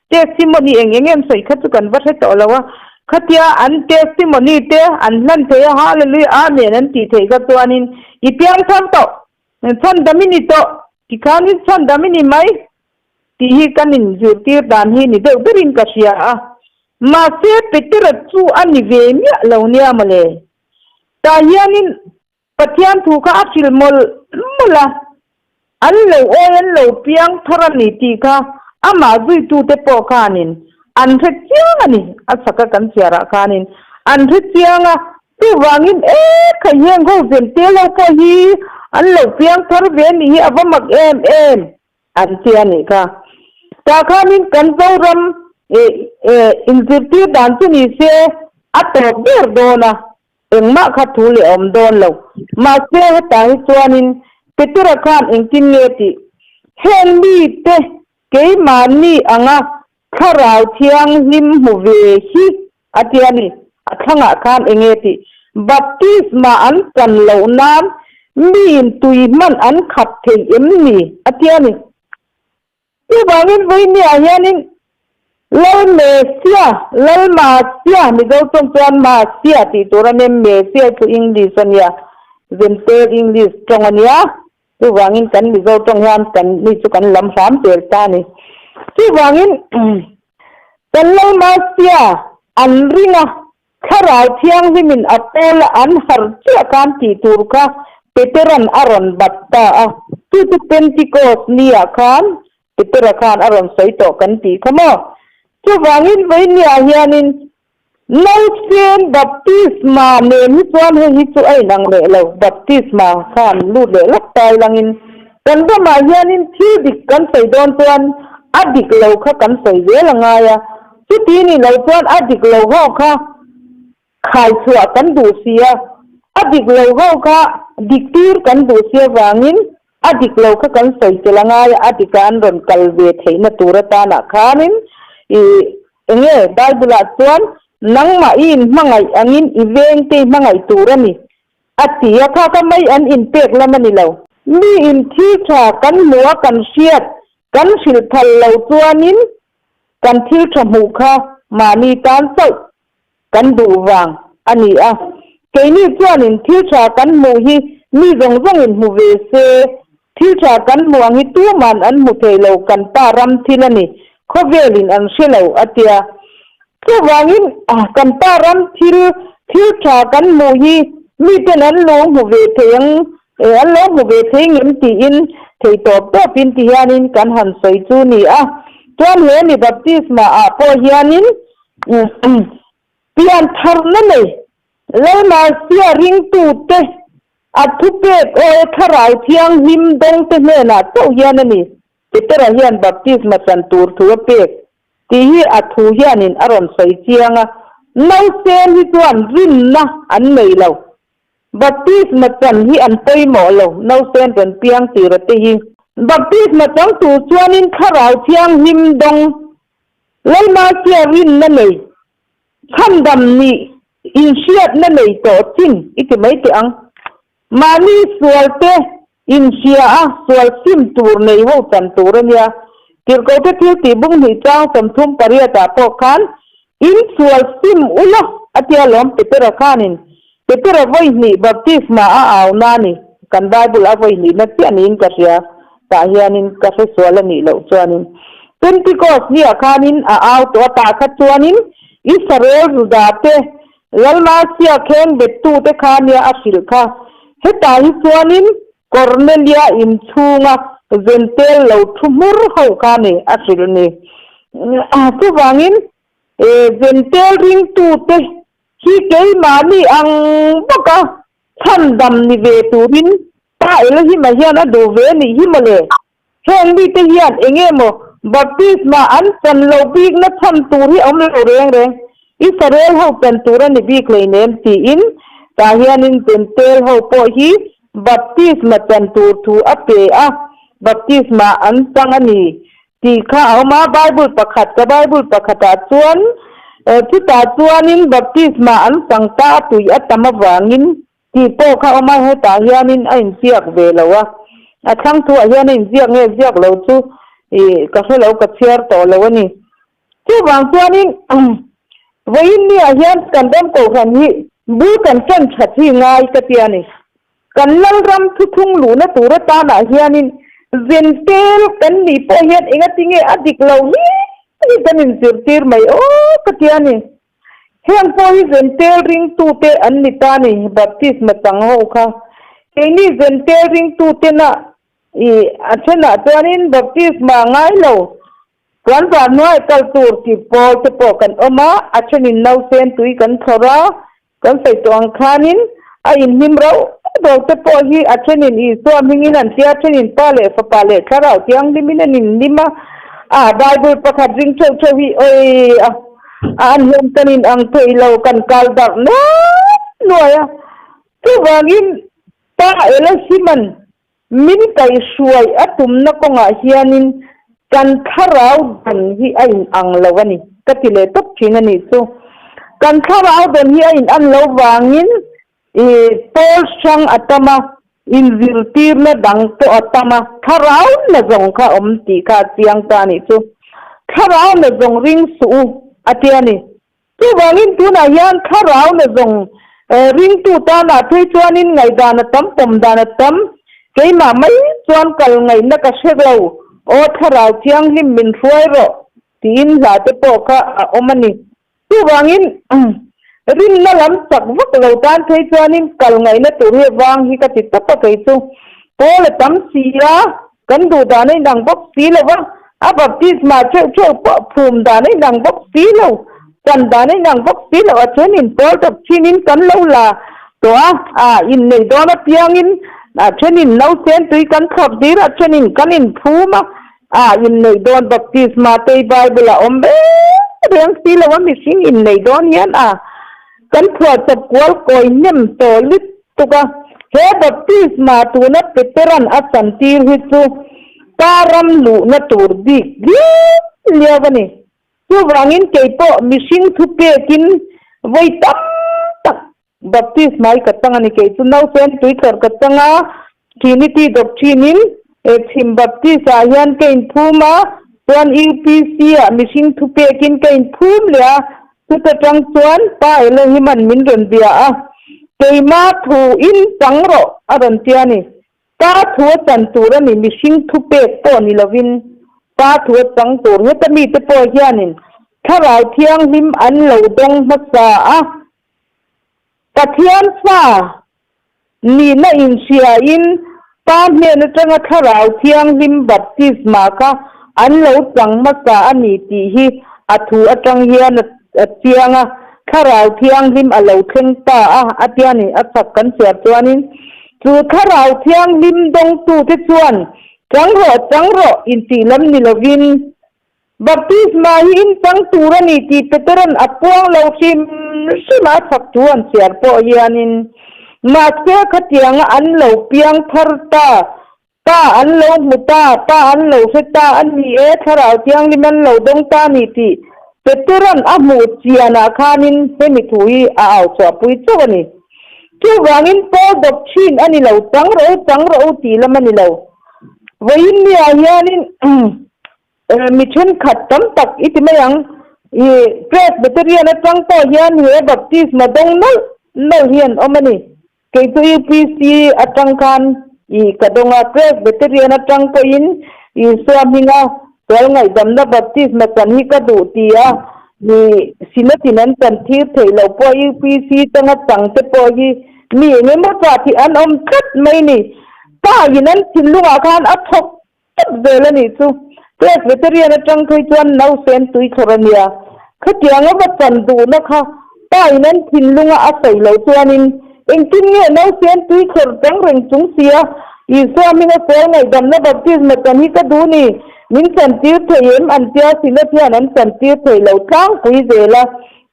Speaker 2: testimony eng eng em sawi kha chu kan va hre tawh lo a, khatia an testimony te an hlan thei a Hallelujah Amen an tih theih kha chuanin i piang thar tawh chhandam i ni tawh tikhanin chhandam i ni mai tih hi kan inzirtir dan hi ni deuh berin ka hria a, mahse Petera chu a ni ve miah lo nia mawle tah hianin Pathian thu kha a hrilh mawlh mawlh a, an lo awi an lo piang thar a ni tih kha amah zuitute pawh khanin an hre chiang a ni, a chhaka kan chhiarah khanin an hre chiang a, chuvangin e khai heng ho zen tel ho pawh hi an lo piang thar ve a nih hi a va mak em em an ti a nih kha. Tah khanin kan Zoram inzirtir dan chu ni se a tawp ber dawn a, Engmah kha thu leh a awm dawn lo. Mahse, hetah hi chuanin Petera khan engtin nge tih? Heng mite keimahni anga Thlarau Thianghlim hmu ve hi a ti a ni. A thlangah khan enge tih? Baptisma an chan loh nan miin tui hman an khap thei em ni? a ti a ni. Chuvangin vawinia hianin Lal Mesia, Lal Masia, Mizo tawng chuan Masia tih tur a nia, Mesia chu English a nia, Zentel English tawng a nia, chuvangin kan Mizo tawng hian kan mi chu kan lam hram zel ta a ni. Chuvangin kan Lal Masia an ring a, Thlarau Thianghlimin a pawl a an harh chiah khan tih tur kha Petera'n a rawn bat ta a, chu chu Pentecost ni-ah khan Petera khan a rawn sawi tawh kan tih kha maw? Chuvangin vawinia hianin Nausen baptisma nen hi chuan hei hi chu a inang leh lo, baptisma khan lut leh lawk ta ilangin kan ramah hianin thil dik kan sawi dawn chuan a dik lo kha kan sawi zel a ngai a, Chuti ni lo chuan a dik lo ho kha khai chhuah kan duh si a, a dik lo ho kha dik tir kan duh si avangin a dik lo kha kan sawi tel a ngai a, a dika an rawn kal ve theihna tur atanah khanin i eng nge Bible-ah chuan nangmah i inhmangaih angin i vengte i hmangaih tur a ni a ti a, kha kha mai an inpek lam a ni lo. Mi in thil tha kan hmu a kan hriat kan hrilh phal lo chuanin Kan thil tha hmuh kha mahni tan chauh kan duh vang a ni a, keini chuanin thil tha kan hmuh hi mi zawng zawngin hmu ve se, thil tha kan hmuh ang hi tuman an hmu thei lo, kan pa ram thil a ni, khawvelin an hre lo a tia. Chuvangin kan pa ram thil, thil tha kan hmuh hi miten an lo hmu ve thei ang An lo hmu ve thei ngem tiin thei tawp tawpin ti hianin kan han sawi chu ni a. Chuan he mi baptisma ah pawh hianin pian tharna nei Lalmarsia ringtute a thupek awi Thlarau Thianghlim dawngte hnenah chauh hian a ni Petera hian baptisma chan tur thu a pek tih hi a thu hianin a rawn sawi chiang a. Nausen hi chuan rinna an nei lo. Baptisma chan hi an pawimawh lo, nausen rawn piang tira te hi. Baptisma chang tur chuanin Thlarau Thianghlim dawng, Lalmarsia rinna nei, chhandam nih inhriatna nei tawh chin i ti mai teh ang. Mahni sual te inhria a, sual sim tur nei ho chan tur a nia. Tirhkohte thil tih bung hnih chang 38 ah pawh khan, In sual sim ula a tia lawm Petera khanin Petera vawi hnih baptisma a au na ni. Kan Bible a vawi hnihna chiah niin ka hria. Tah hianin ka hre sual a nih loh chuanin Pentecost nia khanin a au tawh a, tah kha chuanin Israel Juda te Lalmasia kheng bettute kha nia a hrilh kha. Hetah hi chuanin Kornelia inchhunga Zentel lo thu hmur ho kha ni a hrilh ni. Chuvangin Zentel ringtute hi keimahni ang bawka chhandam ni ve turin Pa Elohim-a hian a duh ve a nih hi mawle. Heng mite hian eng nge maw baptisma an chan lo bikna chhan tur hi a awm lo reng reng, Israel ho chan tur a ni bik hleinem tiin tah hianin Jentail ho pawh hi baptisma chan tur thu a pe a, baptisma an chang a ni tih kha a awm a, Bible pakhat ka Bible pakhatah chuan chutah chuanin baptisma an chang ta a tui a tam avangin Tih pawh kha awm a, hetah hianin a inziak ve lo a, a thlang thuah hian a inziak nge ziak lo chu ih ka hre lo, ka chhiar tawh lo a ni. Chuvang chuanin vawiin niah hian kan ram kohhran hi bul kan ṭan ṭhat hi ngai ka ti a ni. Kan Lalram thuthlung luhna tur atanah hianin zentel kan nih pawh hian engatinge a dik lo hlir hi kan inzirtir mai aw ka ti a ni. Heng pawh hi Zentel ringtute an ni ta ni, baptisma chang ho kha. Keini Zentel ringtutena i a thenah chuanin baptisma ngai lo, puan var hnuai kal tur tih pawl te pawh kan awm a, a thenin nausen tui kan thlawrh a, kan sawi tawh ang khanin a inhlim rauh rauh te pawh hi a thenin Isua hmingin an tia, a thenin Pa leh Fapa leh Thlarau Thianghlimin an inhlim a, a Bible pakhat ring theuh theuh hi awi a. An hian kan in ang thei lo, kan kal darh nuai nuai a. Chuvangin Pa Elohim-a'n min kaihhruai a tumna kawngah hianin kan thlarau dan hi a in ang lo a ni, ka ti leh tawp thin a nih chu. Kan thlarau dan hi a in an lo vangin i pawl hrang a tam a, inzirtirna dang pawh a tam a, thlarau na zawng kha awm tih kha a chiang ta a nih chu. Thlarau na zawng ring suh u a ti a ni. Chuvangin tunah hian thlarau na zawng ringtu tanah phei chuanin ngaihdan a tam, pawm dan a tam, keimah mai chuan kal ngaihna ka hre lo, aw thlarau thianghlim min hruai rawh tiin hla te pawh kha a awm a ni. Chuvangin, rinna lam chak vak lo tan phei chuanin kal ngaihna tur hi vang hi ka ti tawp a kei chu. Paul a tam si a, kan duh dan a inang bawk si lo va, a baptisma theuh theuh pawh phum dan a inang bawk si lo, chan dan a inang bawk si lo, a thenin Paul tawp chinin kan lo la tawh a, a inneih dawn apiangin a thenin nausen tui kan thlawp dir a, thenin kan inphum a, A inneih dawn baptisma te Bible a awm reng reng si lo a, mihring inneih dawn hian a kan phuah chawp kual kawi hnem tawh lutuk a, he baptisma tuna Peteran a chantir hi chu pa ram luhna tur bik liau liau a ni. Chuvangin kei pawh mihring thupekin vawi tam tak Baptist mai ka chang a ni. Kei chu nausen tuithlawr ka chang a, Trinity Doctrine in chhim Baptist ah hian ka inphum a, chuan UPC ah mihring thupekin ka inphum leh a, chuta tang chuan Pa Elohima'n min rawn bia a, Keima thu in chang rawh a rawn ti a ni. Pa thu a chan tur a ni, mihring thupek pawh ni lovin Pa thu a chang tur. Heta mite pawh hianin Thlarau Thianghlim an lo dawng hmasa a, Pathian fa nihna inhriain Pa hnen atanga Thlarau Thianghlim baptisma kha an lo chang hmasa a ni tih hi a thu atang hian a chiang a, Thlarau Thianghlim a lo thleng ta a, a tia ni, a chak kan chhiar chuanin chu Thlarau Thianghlim dawngtute chuan chang rawh, chang rawh intih lam ni lovin Baptisma hi in chang tur a ni tih Peteran a puang lo hrim hrim a, a chhak thu an chhiar pawh hianin mahse khatianga an lo piang thar ta, pa an lo hmu ta, pa an lo hre ta a ni e, Thlarau Thianghlim an lo dawng ta a ni tih Peteran a hmuh chianah khanin hemi thu hi a au chhuahpui chauh a ni. Chuvangin Paul doctrine a ni lo, chang rawh u, chang rawh u tih lam a ni lo. Vawiin niah hianin. Mi thenkhat tam tak i ti mai ang. I Presbyterian atang pawh hian he baptisma dawng nawlh nawlh hi an awm a ni. Kei chu UPC atang khan i ka dawng a, Presbyterian atang pawhin Isua hminga sual ngaihdamna baptisma chan hi ka duh ti a, mi Synod-in an chan thir theih loh pawh UPC tanga chang te pawh hi mi eng emaw zat hi an awm tlat mai ni. Pa in an thinlungah khan a thawk tawp zel a nih chu. Presbyterian atang phei chuan nausen tui thlawr a nia. Khatiang a va chan duhna kha pa in an thinlunga a sawi loh chuanin engtin nge nausen tui thlawr chang reng chung sia Isua hminga sual ngaihdamna baptisma chan hi ka duh ni, min chantir thei em an tia Synod hian an chantir thei lo tlangpui zel a,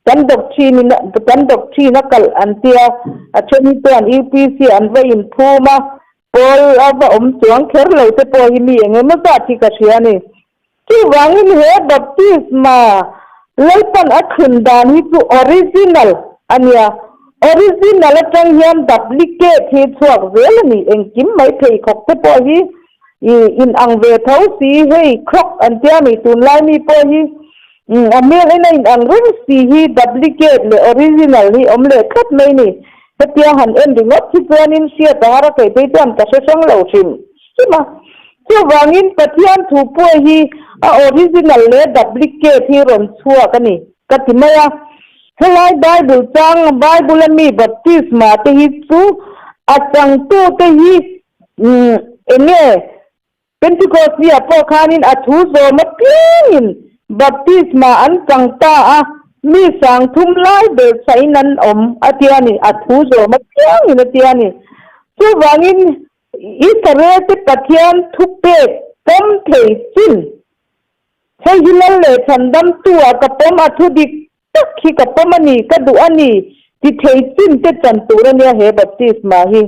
Speaker 2: kan doctrine in kan doctrine a kalh an tia, a then hi chuan UPC an va inphum a, Pawl a va awm chuang kher lo te pawh hi mi eng emaw zat hi ka hria a ni. Chuvangin he baptisma Lalpan a thlun dan hi chu original a nia. Original atang hian duplicate hi chhuak zel a ni. Engkim mai pheikhawk te pawh hi i in ang ve tho si, hei croc an tia mi tunlai mi pawh hi a hmel en a in ang reng si hi duplicate leh original hi awm leh tlat mai ni. Hetia han en ringawt hi chuanin hriat a har a kei phei chuan ka hre hrang lo hrim hrim a. Chuvangin Pathian thu pawh hi a original leh duplicate hi rawn chhuak a ni ka ti mai a. Helai Bible chang, Bible a mi baptisma te hi chu a changtute hi eng nge Pentecost ni ah pawh khanin a thu zawm apiangin baptisma an chang ta a, mi sangthum lai ber chhain an awm a ti a ni, a thu zawm apiangin a ti a ni. Chuvangin Israel te Pathian thupek pawm thei chin, hei hi Lal leh Chhandamtu ah ka pawm a thu dik tak hi ka pawm a ni, ka duh a ni, ti thei chin te chan tur a nia he baptisma hi.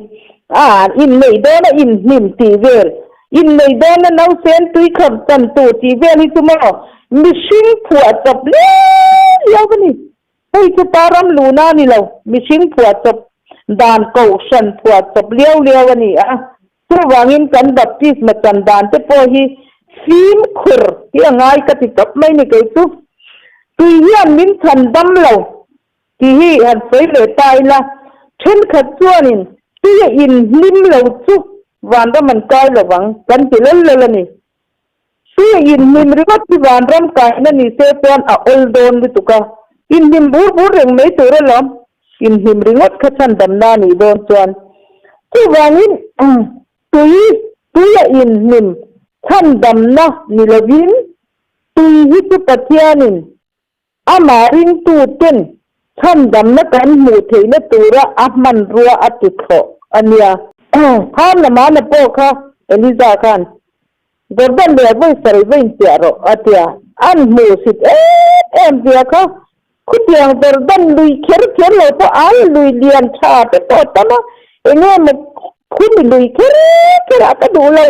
Speaker 2: A, inneih dawn a inhnim tih vel, inneih dawn a nausen tui khawp chan tur tih vel hi chu maw mihring phuah chawp liau liau a ni. Hei chu pa ram luhna a ni lo, mihring phuah chawp dan kohhran phuah chawp liau liau a ni a. Chuvangin kan baptisma chan dan te pawh hi fimkhur hi a ngai ka ti tawp mai ni kei chu. Tui hian min chhan dam lo tih hi han sawi leh ta ila, thenkhat chuanin tui a inhlim lo chu vanram an kai lo vang kan ti lel lel a ni. Tui a inhlim ringawt hi vanram kaina ni se chuan a awl dawn lutuk a, inhlim bur bur reng mai tur alawm. Inhlim ringawt kha chhandamna a nih dawn chuan chuvangin tui tuia inhlim chhandamna ni lovin tui hi chu Pathianin amah ringtuten chhandamna kan hmuh theihna tura a hmanrua a ti thlawh a nia. Khan Lamana pawh kha Eliza khan Jordan leh vawi sarih va inpiah rawh a tia, an hmuhsit em em zia kha Khutiang Jordan lui kher kher lo pawh an lui lian tha te pawh a tam a, eng emaw khumi lui kher kher ah ka duh lo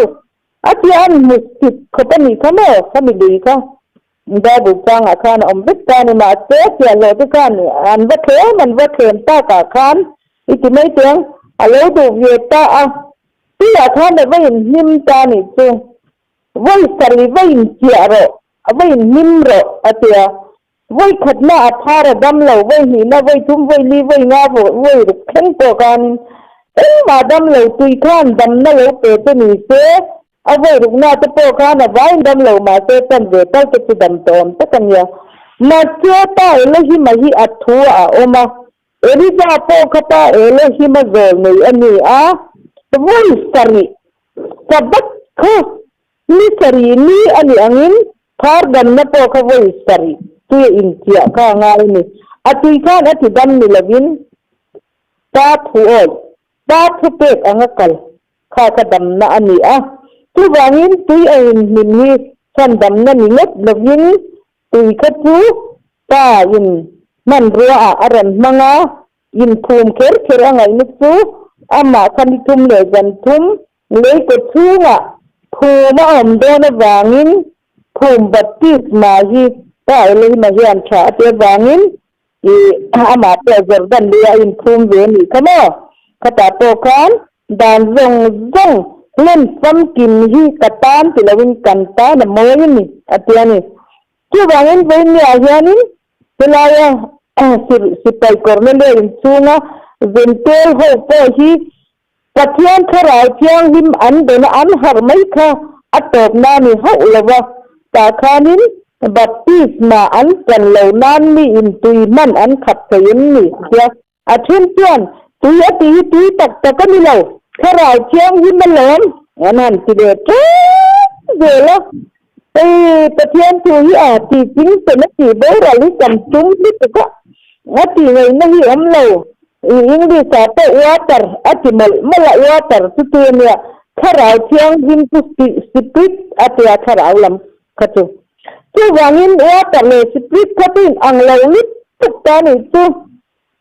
Speaker 2: a tia an hmuhsit khawp a nih kha maw khami lui kha Bible changah khan a awm vek ta a ni mahse chhiahhlawh te khan an va thlem an va thlem takah khan i ti mai teh ang a lo duh ve ta a tuiah khan a va inhlim ta a nih chu vawi sarih va inchiah rawh a va inhlim rawh a tia Vawi khatna a phar a dam lo, vawi hnihna, vawi thum, vawi li, vawi nga, vawi ruk thleng pawh khanin engmah dam lo tui khan damna lo pe che ni se, a vawi rukna te pawh khan a vain dam lo mahse chan ve tal te chu dam tawh awm tak a nia. Mahse pa Elohima hi a thu ah a awm a, Elija pawh kha pa Elohima zawl nei a ni a, vawi sarih Sabbath kha Ni sarih ni a nih angin phar damna pawh kha vawi sarih tui a inchiah kha a ngai a ni. A tui khan a ti dam ni lovin pa thu awih, pa thu pek anga kal kha kha damna a ni a. Chuvangin tui a inhlim hi chhan damna ni ngawt lovin tui kha chu pa in hmanrua ah a rawn hmang a, inkhum kher kher a ngaihna chu amah kha ni thum leh zan thum Lei kaw chhungah phum a awm dawn avangin phum baptisma hi Pa Elohima hian tha a ti avangin i amah pawh Jordan luia a inphum ve a nih kha maw? Khatah pawh khan dan zawng zawng Hlen famkim hi ka tan ti loin kan tan a mawi a ni, a ti a ni. Chuvangin vawinia hianin helaia sipai Kornelia inchhunga Zentel ho pawh hi Pathian Thlarau Thianghlim an dawna an harh mai kha a tawpna a ni hauh lo va, tah khanin baptisma an chan lo nan miin tui hman an khap thei em ni? a ti a. A then chuan, Tui a tih hi tui tak tak a ni lo, Thlarau Thianghlim a lawm, an han ti leh ṭep zel a. Hei Pathian thu hi a tih ching pen a tih boral hi kan tum lutuk a, a tih ngaihna hi awm lo. I English ah pawh water a ti mawlh mawlh a, water chu tui a nia, Thlarau Thianghlim chu Spirit a tia thlarau lam kha chu. Chuvangin water leh spirit kha chu in ang lo lutuk ta nih chu.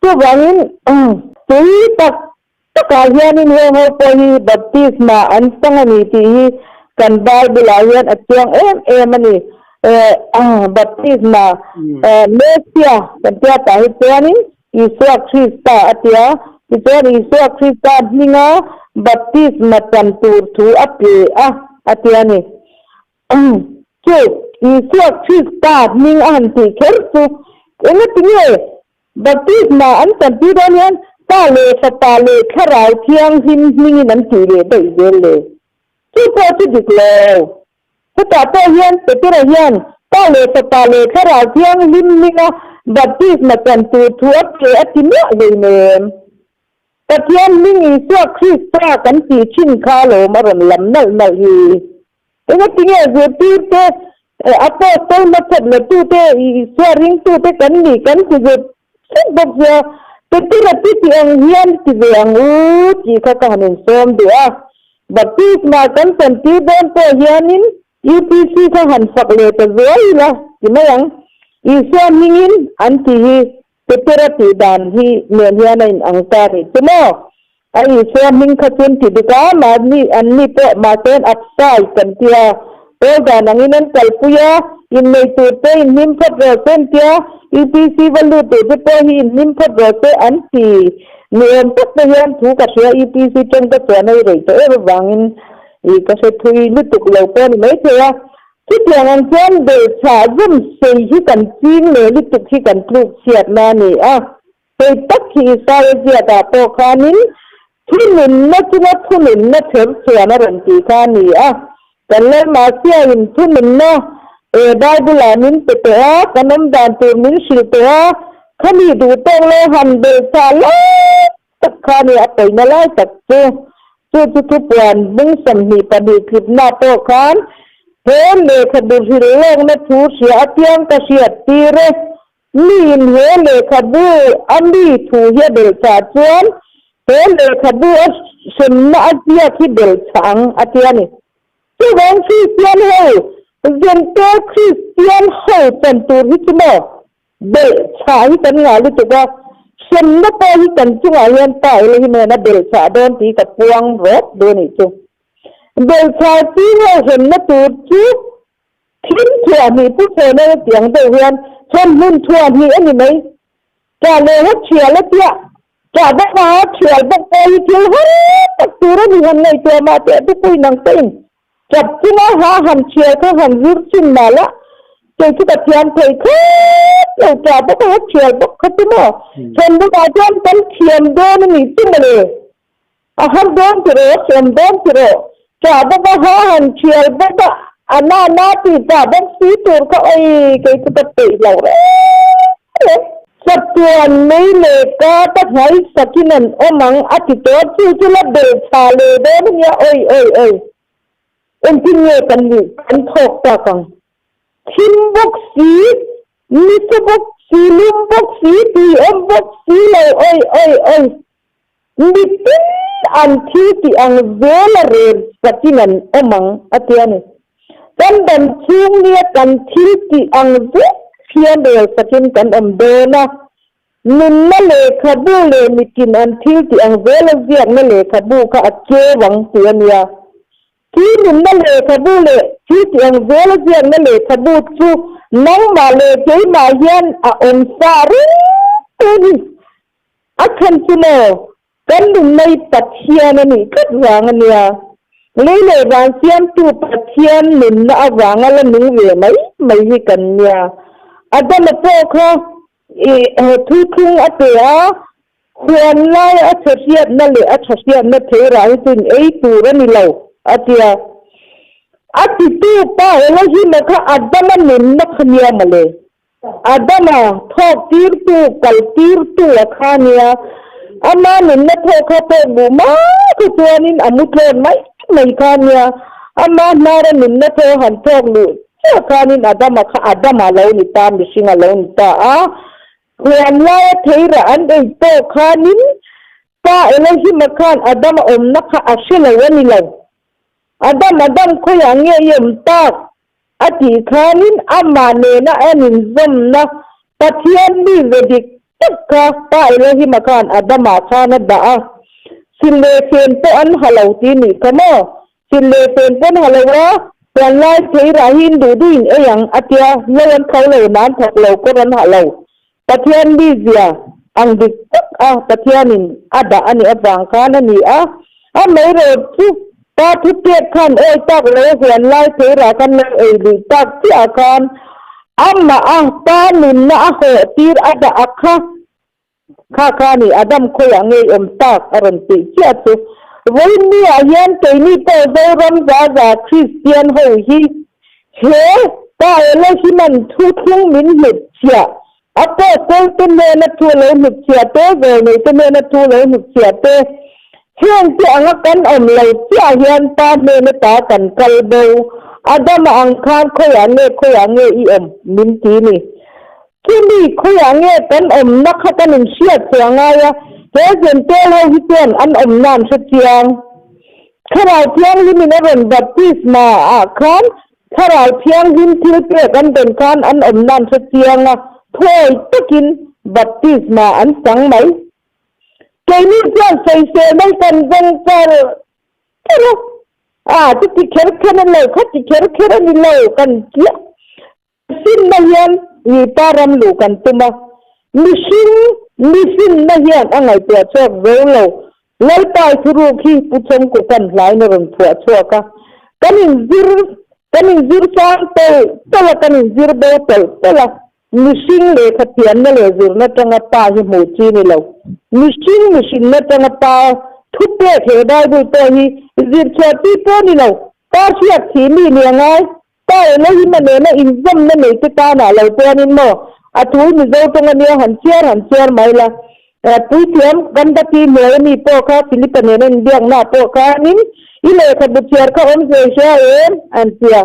Speaker 2: Chuvangin tui tak takah hianin heng ho pawh hi baptisma an chang a ni tih hi kan Bible ah hian a chiang em em a ni. Baptisma Messia kan tia tah hi chuanin Isua Krista a tia. Tichuan Isua Krista hminga baptisma chan tur thu a pe a a tia a ni. Chu Isua Krista hming a han tih kher chu engati nge baptisma an chantir dawn hian Pa leh Fapa leh Thlarau Thianghlim hmingin an tih leh daih zel le? Chu pawh chu dik lo. Hetah pawh hian Petera hian Pa leh Fapa leh Thlarau Thianghlim hminga baptisma chan tur thu a pe a ti miah hleinem. Pathian hming Isua Krista kan tih thin kha alawm a rawn lam nalh nalh hi. Engatinge zirtirte, Apostol hmachhat latute, Isua ringtute kan nih kan ti zut zut bawk sia, Petera ti tih ang hian ti ve ang u tih kha ka han insawm duh a. Baptisma kan chantir dawn pawh hianin UPC kha han fak leh ta zuai ila ti mai ang. Isua hmingin an ti hi Petera tih dan hi nen hian a inang ta rih chu maw? A Isua hming kha chu an ti dik a, mahni an ni pawh mahse an upsai kan ti a, pawl dan angin an kalpui a, innei tur te inhlim phawt rawh se an ti a, UPC va lut duh te pawh hi inhlim phawt rawh se an ti. Ni awm tak te hian thu ka hria UPC tawng ka chuan a i rei tawh em avangin i ka hre thui lutuk lo pawh a ni maithei a, Chutiang ang chuan belhchhah zum sei hi kan ching leh lutuk hi kan tluk chhiatna a ni a. Hei tak hi Isaia ziakah pawh khanin thununna chunga thununna chher chhuan a rawn tih kha a ni a. Kan Lalmahsiain thununna Bible-ah min pe tawh a, kan awm dan tur min hrilh tawh a, khami duh tawk lo han belhchhah lai tak kha a ni a pawina lai tak chu. Chu chu thupuan bung 22 tlipna pawh khan he lehkhabu hrilh lawkna thu hria apiang ka hriat tir e. Miin he lehkhabu a mi thu hi a belhchah chuan he lehkhabu a hremna a ziak hi belhchah ang a ti a ni. Chuvang Kristian ho, Zente Kristian ho chan tur hi chu maw Belhchhah hi kan ngah lutuk a, hremna pawh hi kan chungah hian pa ila hi nen a belhchhah dawn tih ka puang rawt duh a nih chu. Belhchhah chi ho hremna tur chu thim thuah hnih pu chhawna la tiang deuh hian chhawn hmun thuah hnih a ni mai. Ṭah leh ha ṭhial a tia, ṭah bawk a ha ṭhial bawk pawh hi thil har tak tur a ni han ngaihtuah mah teh thupui nang te in Chap chunga ha han chhiar kha han zir chin mah la, kei chu ka thiam thei khawp lo, ṭah bawk a ha chhiar bawk kha chu maw? Chhan bulah chuan kan thiam dawn a nih chu mawle, a har dawn ti rawh, a thiam dawn ti rawh, ṭah bawk a ha han chhiar bawk a, a na na tih pah bawk si tur kha oi kei chu ka peih lo reng reng. Chatuan mei leh ka ka hnai sakin an awm ang a ti tawh chu chu la belh tha leh dawn a nia oi oi oi engtin nge kan nih kan thawk tak ang thim bawk si nisa bawk si lum bawk si tui awm bawk si lo oi oi oi mitin an thil tih ang zel a rel sakin an awm ang a ti a ni kan dam chhung nia kan thil tih ang zet hian rel sakin kan awm dawn a Nunna lehkhabu leh mitin an thil tih ang zela ziakna lehkhabu kha a cheu ang tih a nia. Khi nunna lehkhabu leh thil tih ang zela ziakna lehkhabu chu nangmah leh keimah hian a awm sa reng a ni. A chhan chu maw, kan nunna hi Pathian a nih tlat vang a nia. Lei leh van siamtu Pathian nunna avanga la nung ve mai mai hi kan nia. Adama pawh kha i thuthlung a pe a, huan laia a chhe hriatna leh a tha hriatna theirah hi chu in ei tur a ni lo, a ti a. A titu pa Elohim-a kha Adama nunna kha nia mawle. Adama thawk tirtu, kal tirtu a kha nia. Ama nunna thawk kha pawh buh mai kha chuanin a mu tlawn mai mai kha nia. Ama hnara nunna thaw han thawk luh chiah khanin Adama kha Adama lo ni ta, mihring a lo ni ta a. Huan laia theirah an ei pawh khanin Pa Elohim-a khan Adama awmna kha a hre lo a ni lo. Adam, Adam khawiah nge i awm tak? A tih khanin amah nena an inzawmna Pathian mi ve dik tak kha Pa Elohim-a khan Adama khan a dah a. Sil leh fen pawh an ha lo tih nih kha maw? Sil leh fen pawh an ha lo a, huan lai theirah hi in duh duh in ei ang a tia, lo an tho lo, nan thawk lo, kawr an ha lo. Pathian mizia ang dik tak a Pathianin a dah a nih avang khan a ni a, a meirawt chu pa thu pek khan awi tak lo huan lai theirah khan lo ei luih tak chiah khan amah a pa nunna a hawh tir a dah a kha kha kha a ni Adam khawiah ngei awm tak a rawn tih chiah chu vawiin ni ah hian keini pawh Zoram Zaza Kristian ho hi He pa Elohima'n thu thlung min hlut chhiah, a pawh te hnena thu lo hlut chhiah te, zawlnei te hnena thu lo hlut chhiah te, heng te anga kan awm lo chiah hian pa hnena ta kan kal bo, Adama ang khan khawiah nge khawiah nge i awm min ti ni. Chumi khawiah nge kan awmna kha kan inhriat chhuah ngai a, he Jentail ho hi chuan an awmna an hre chiang. Thlarau Thianghlimin a rawn baptisma ah khan Thlarau Thianghlim thil pek an dawn khan an awmna an hre chiang a, thuawi takin baptisma an chang mai. Keini chuan sawisel mai kan zawng char char a, a chuti kher kher a ni lo, khati kher kher a ni lo kan chiah. Finna hian mipa ram luh kan tum a, mihring mi finna hian a ngaihtuah chhuak zo lo. Lalpai thuruk hi Pu Chawngkuka'n hlain a rawn phuah chhuak a, kan inzir kan inzir sang tawlh tawlh a, kan inzir bo tawlh tawlh a, mihring lehkha thiamna leh zirna tanga pa hi hmuh chi ni lo. Mihring mihrinna tanga pa thupek he Bible pawh hi zirchhuah chi pawh ni lo, pa hriat thih mi ni a ngai. Pa Elohim a nena inzawmna nei te tanah lo chuanin maw a thu Mizo tawng ania han chhiar han chhiar mai la. Puithiam Gandaki hnuai ami pawh kha Philip-a nena inbiakna pawh khanin i lehkhabu chhiar kha awm zia i hria em? an ti a.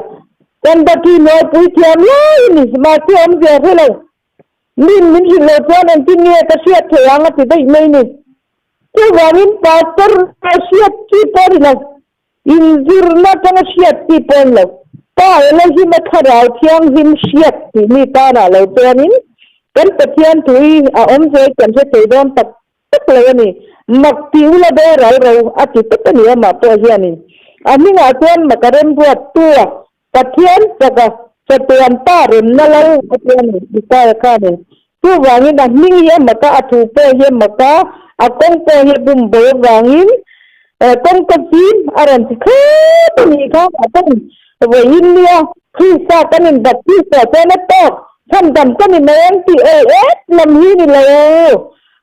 Speaker 2: Gandaki hnuai puithiam lai a ni, mahse awm zia hre lo. Min min hrilh lo chuan engtin nge ka hriat theih ang a ti daih mai ni. Chuvangin Pastor hriat chi pawh a ni lo. Inzirna atanga hriat tih pawh an lo. Pa Elohim a thlarau thianghlim hriat tih mi tanah lo chuanin kan Pathian thu hi a awm zel kan hre thei dawn tak tak lo a ni. Mak tih ula boral ro a ti tawp a ni amah pawh hianin. A hmingah chuan mak a remruat tu a Pathian chaka chatuan pa remna lo a ti a ni Isaiah khanin. Chuvangin a hming hi a mak a, a thu pawh hi a mak a, a kawng pawh hi a bum bo avangin kawngka fim a rawn ti khawp a nih kha. A kawng vawiin nia Krista kan inbaptist tawh chuan a tawk chhandam ka ni mai ang tih awi et lam hi ni lo.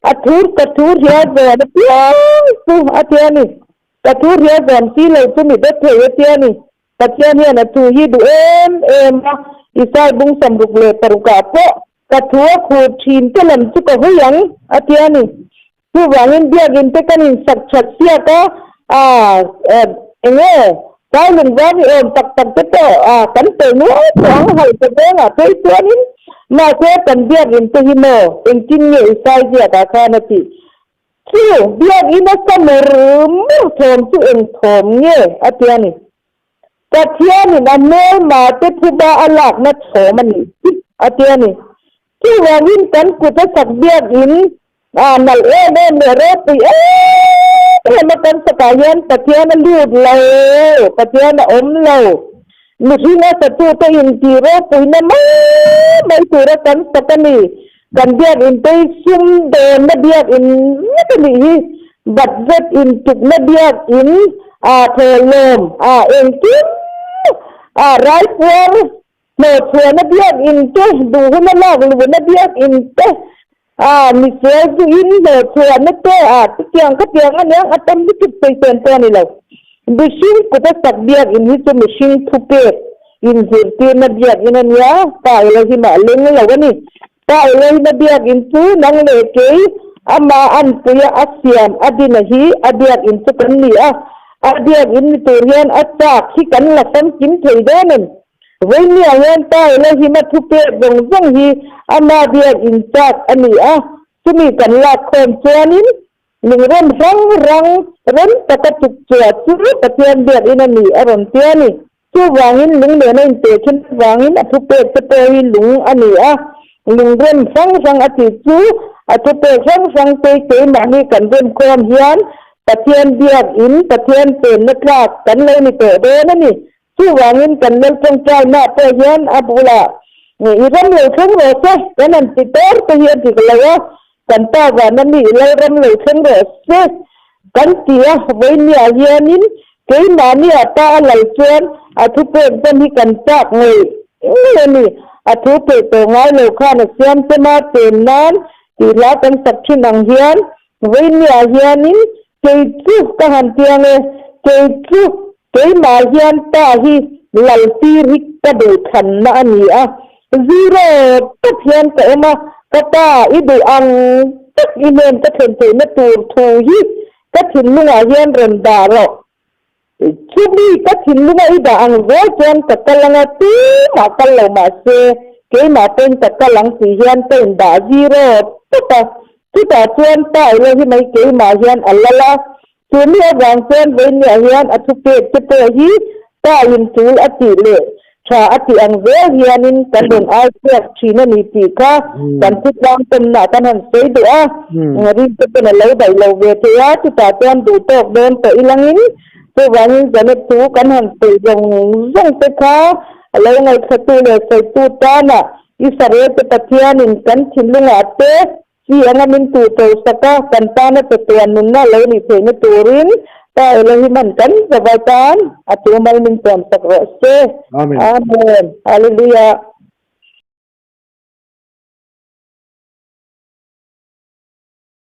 Speaker 2: A thur ka thur hial zawn apiang chu a ti a ni. Ka thur hial zawn si lo chu mi dawt thei a ti a ni. Pathian hian a thu hi duh em em a, Isai bung 66 ah pawh ka thu a khur thin te lam chu ka hawi ang a ti a ni. Chuvangin biakinn te kan insak that siak a, aa eng nge Sai lungvar ni awm tak tak te pawh aa kan tel nual tawh ang halh ta zawngah phei chuanin mahse kan biakinn te hi maw engtin nge Isai ziakah khan a tih Chu biakinn a sa mur mur thawm chu eng thawm nge a ti a ni. Pathianin a hmelma te phuba a lakna thawm a nih chu a ti a ni. Chuvangin kan kut a sak biakinn a nalh em em leh ropui em em a kan sakah hian Pathian a lut lo, Pathian a awm lo. Mihring a satute intih ropuina mai mai tura kan sak a ni. Kan biakinn te hi sumdawnna biakinn vek a nih hi, budget intukna biakinn, A thawhlawm, a engkim, a raipuar hnawhchhuahna biakinn te, duhuna lak luhna biakinn te, a misual chu in hnawhchhuahna te, a chutiang khatiang a niang a tam lutuk sawisawn pawh a ni lo. Mihring kut a sak biakinn hi chu mihring thupek inzirtirna biakinn a nia, Pa Elohim ah leng lo a ni. Pa Elohim a biakinn chu nang leh kei amah anpuia a siam a dina hi a biakinn chu kan ni a, a biakinn ni tur hian a chak hi kan la famkim thei dawn em? Vawinia hian Pa Elohim a thupek zawng zawng hi ama biakinn chak a ni a, chumi kan lak khawm chuanin Lungrem hrang rang rem taka chuk chua chu Pathian biakinn a ni a rawn ti a ni. Chuvangin lung nena inteh thin avangin a thupek te pawh hi lung a ni a. Lungrem hrang hrang a tih chu a thupek hrang hrang te keimahni kan rem khawm hian Pathian biakinn, Pathian chenna tlak kan lo ni tawh dawn a ni. Chuvangin kan lal tawngtaina pawh hian a bulah i ram lo thleng rawh se kan han ti tor te hi a dik lo a, kan pa vana mi i lal ram lo thleng rawh se kan ti a, vawinia hianin keimahni a pa a lal chuan a thupek dam hi kan chak ngei ngei a ni. A thu peh tawh ngai lo khan a siam chem a, chen nan tih hla kan sak thin ang hian vawinia hianin kei chu ka han tiang e, kei chu Keimah hian pa hi laltir hi ka duhthlanna a ni a, zero tak hian ka awm a, ka pa i duh ang tak i hnen ka thlen theihna tur thu hi ka thinlungah hian rawn dah rawh. Chumi ka thinlunga i dah ang zel chuan ka kal anga tumah kal lo mahse keimah pawhin ka kal ang tih hian ka indah zero tawp a, chutah chuan pa ilo hi mai keimah hian a lal a, Chu mi avang chuan vawinia hian a thupek te pawh hi pa in tul a tih leh tha a tih ang zel hianin kan rawn ai chhuak thin a ni tih kha kan thutlang tawmna kan han sawi duh a, rin te pawn a lo daih lo ve thei a, chutah chuan duh tawk dawn tawh ilangin chuvangin Janet thu kan han sawi zawng zawng te kha a lo ngaihthlatu leh sawitu tana Israel te Pathianin kan thinlungah te Chi anga min tu to sak a, kan tana chatuan nunna lo nih theihna turin Pa Elohima'n kan zavai tan a tu mal min tuam sak rawh se.
Speaker 1: Amen.
Speaker 2: Amen. Hallelujah.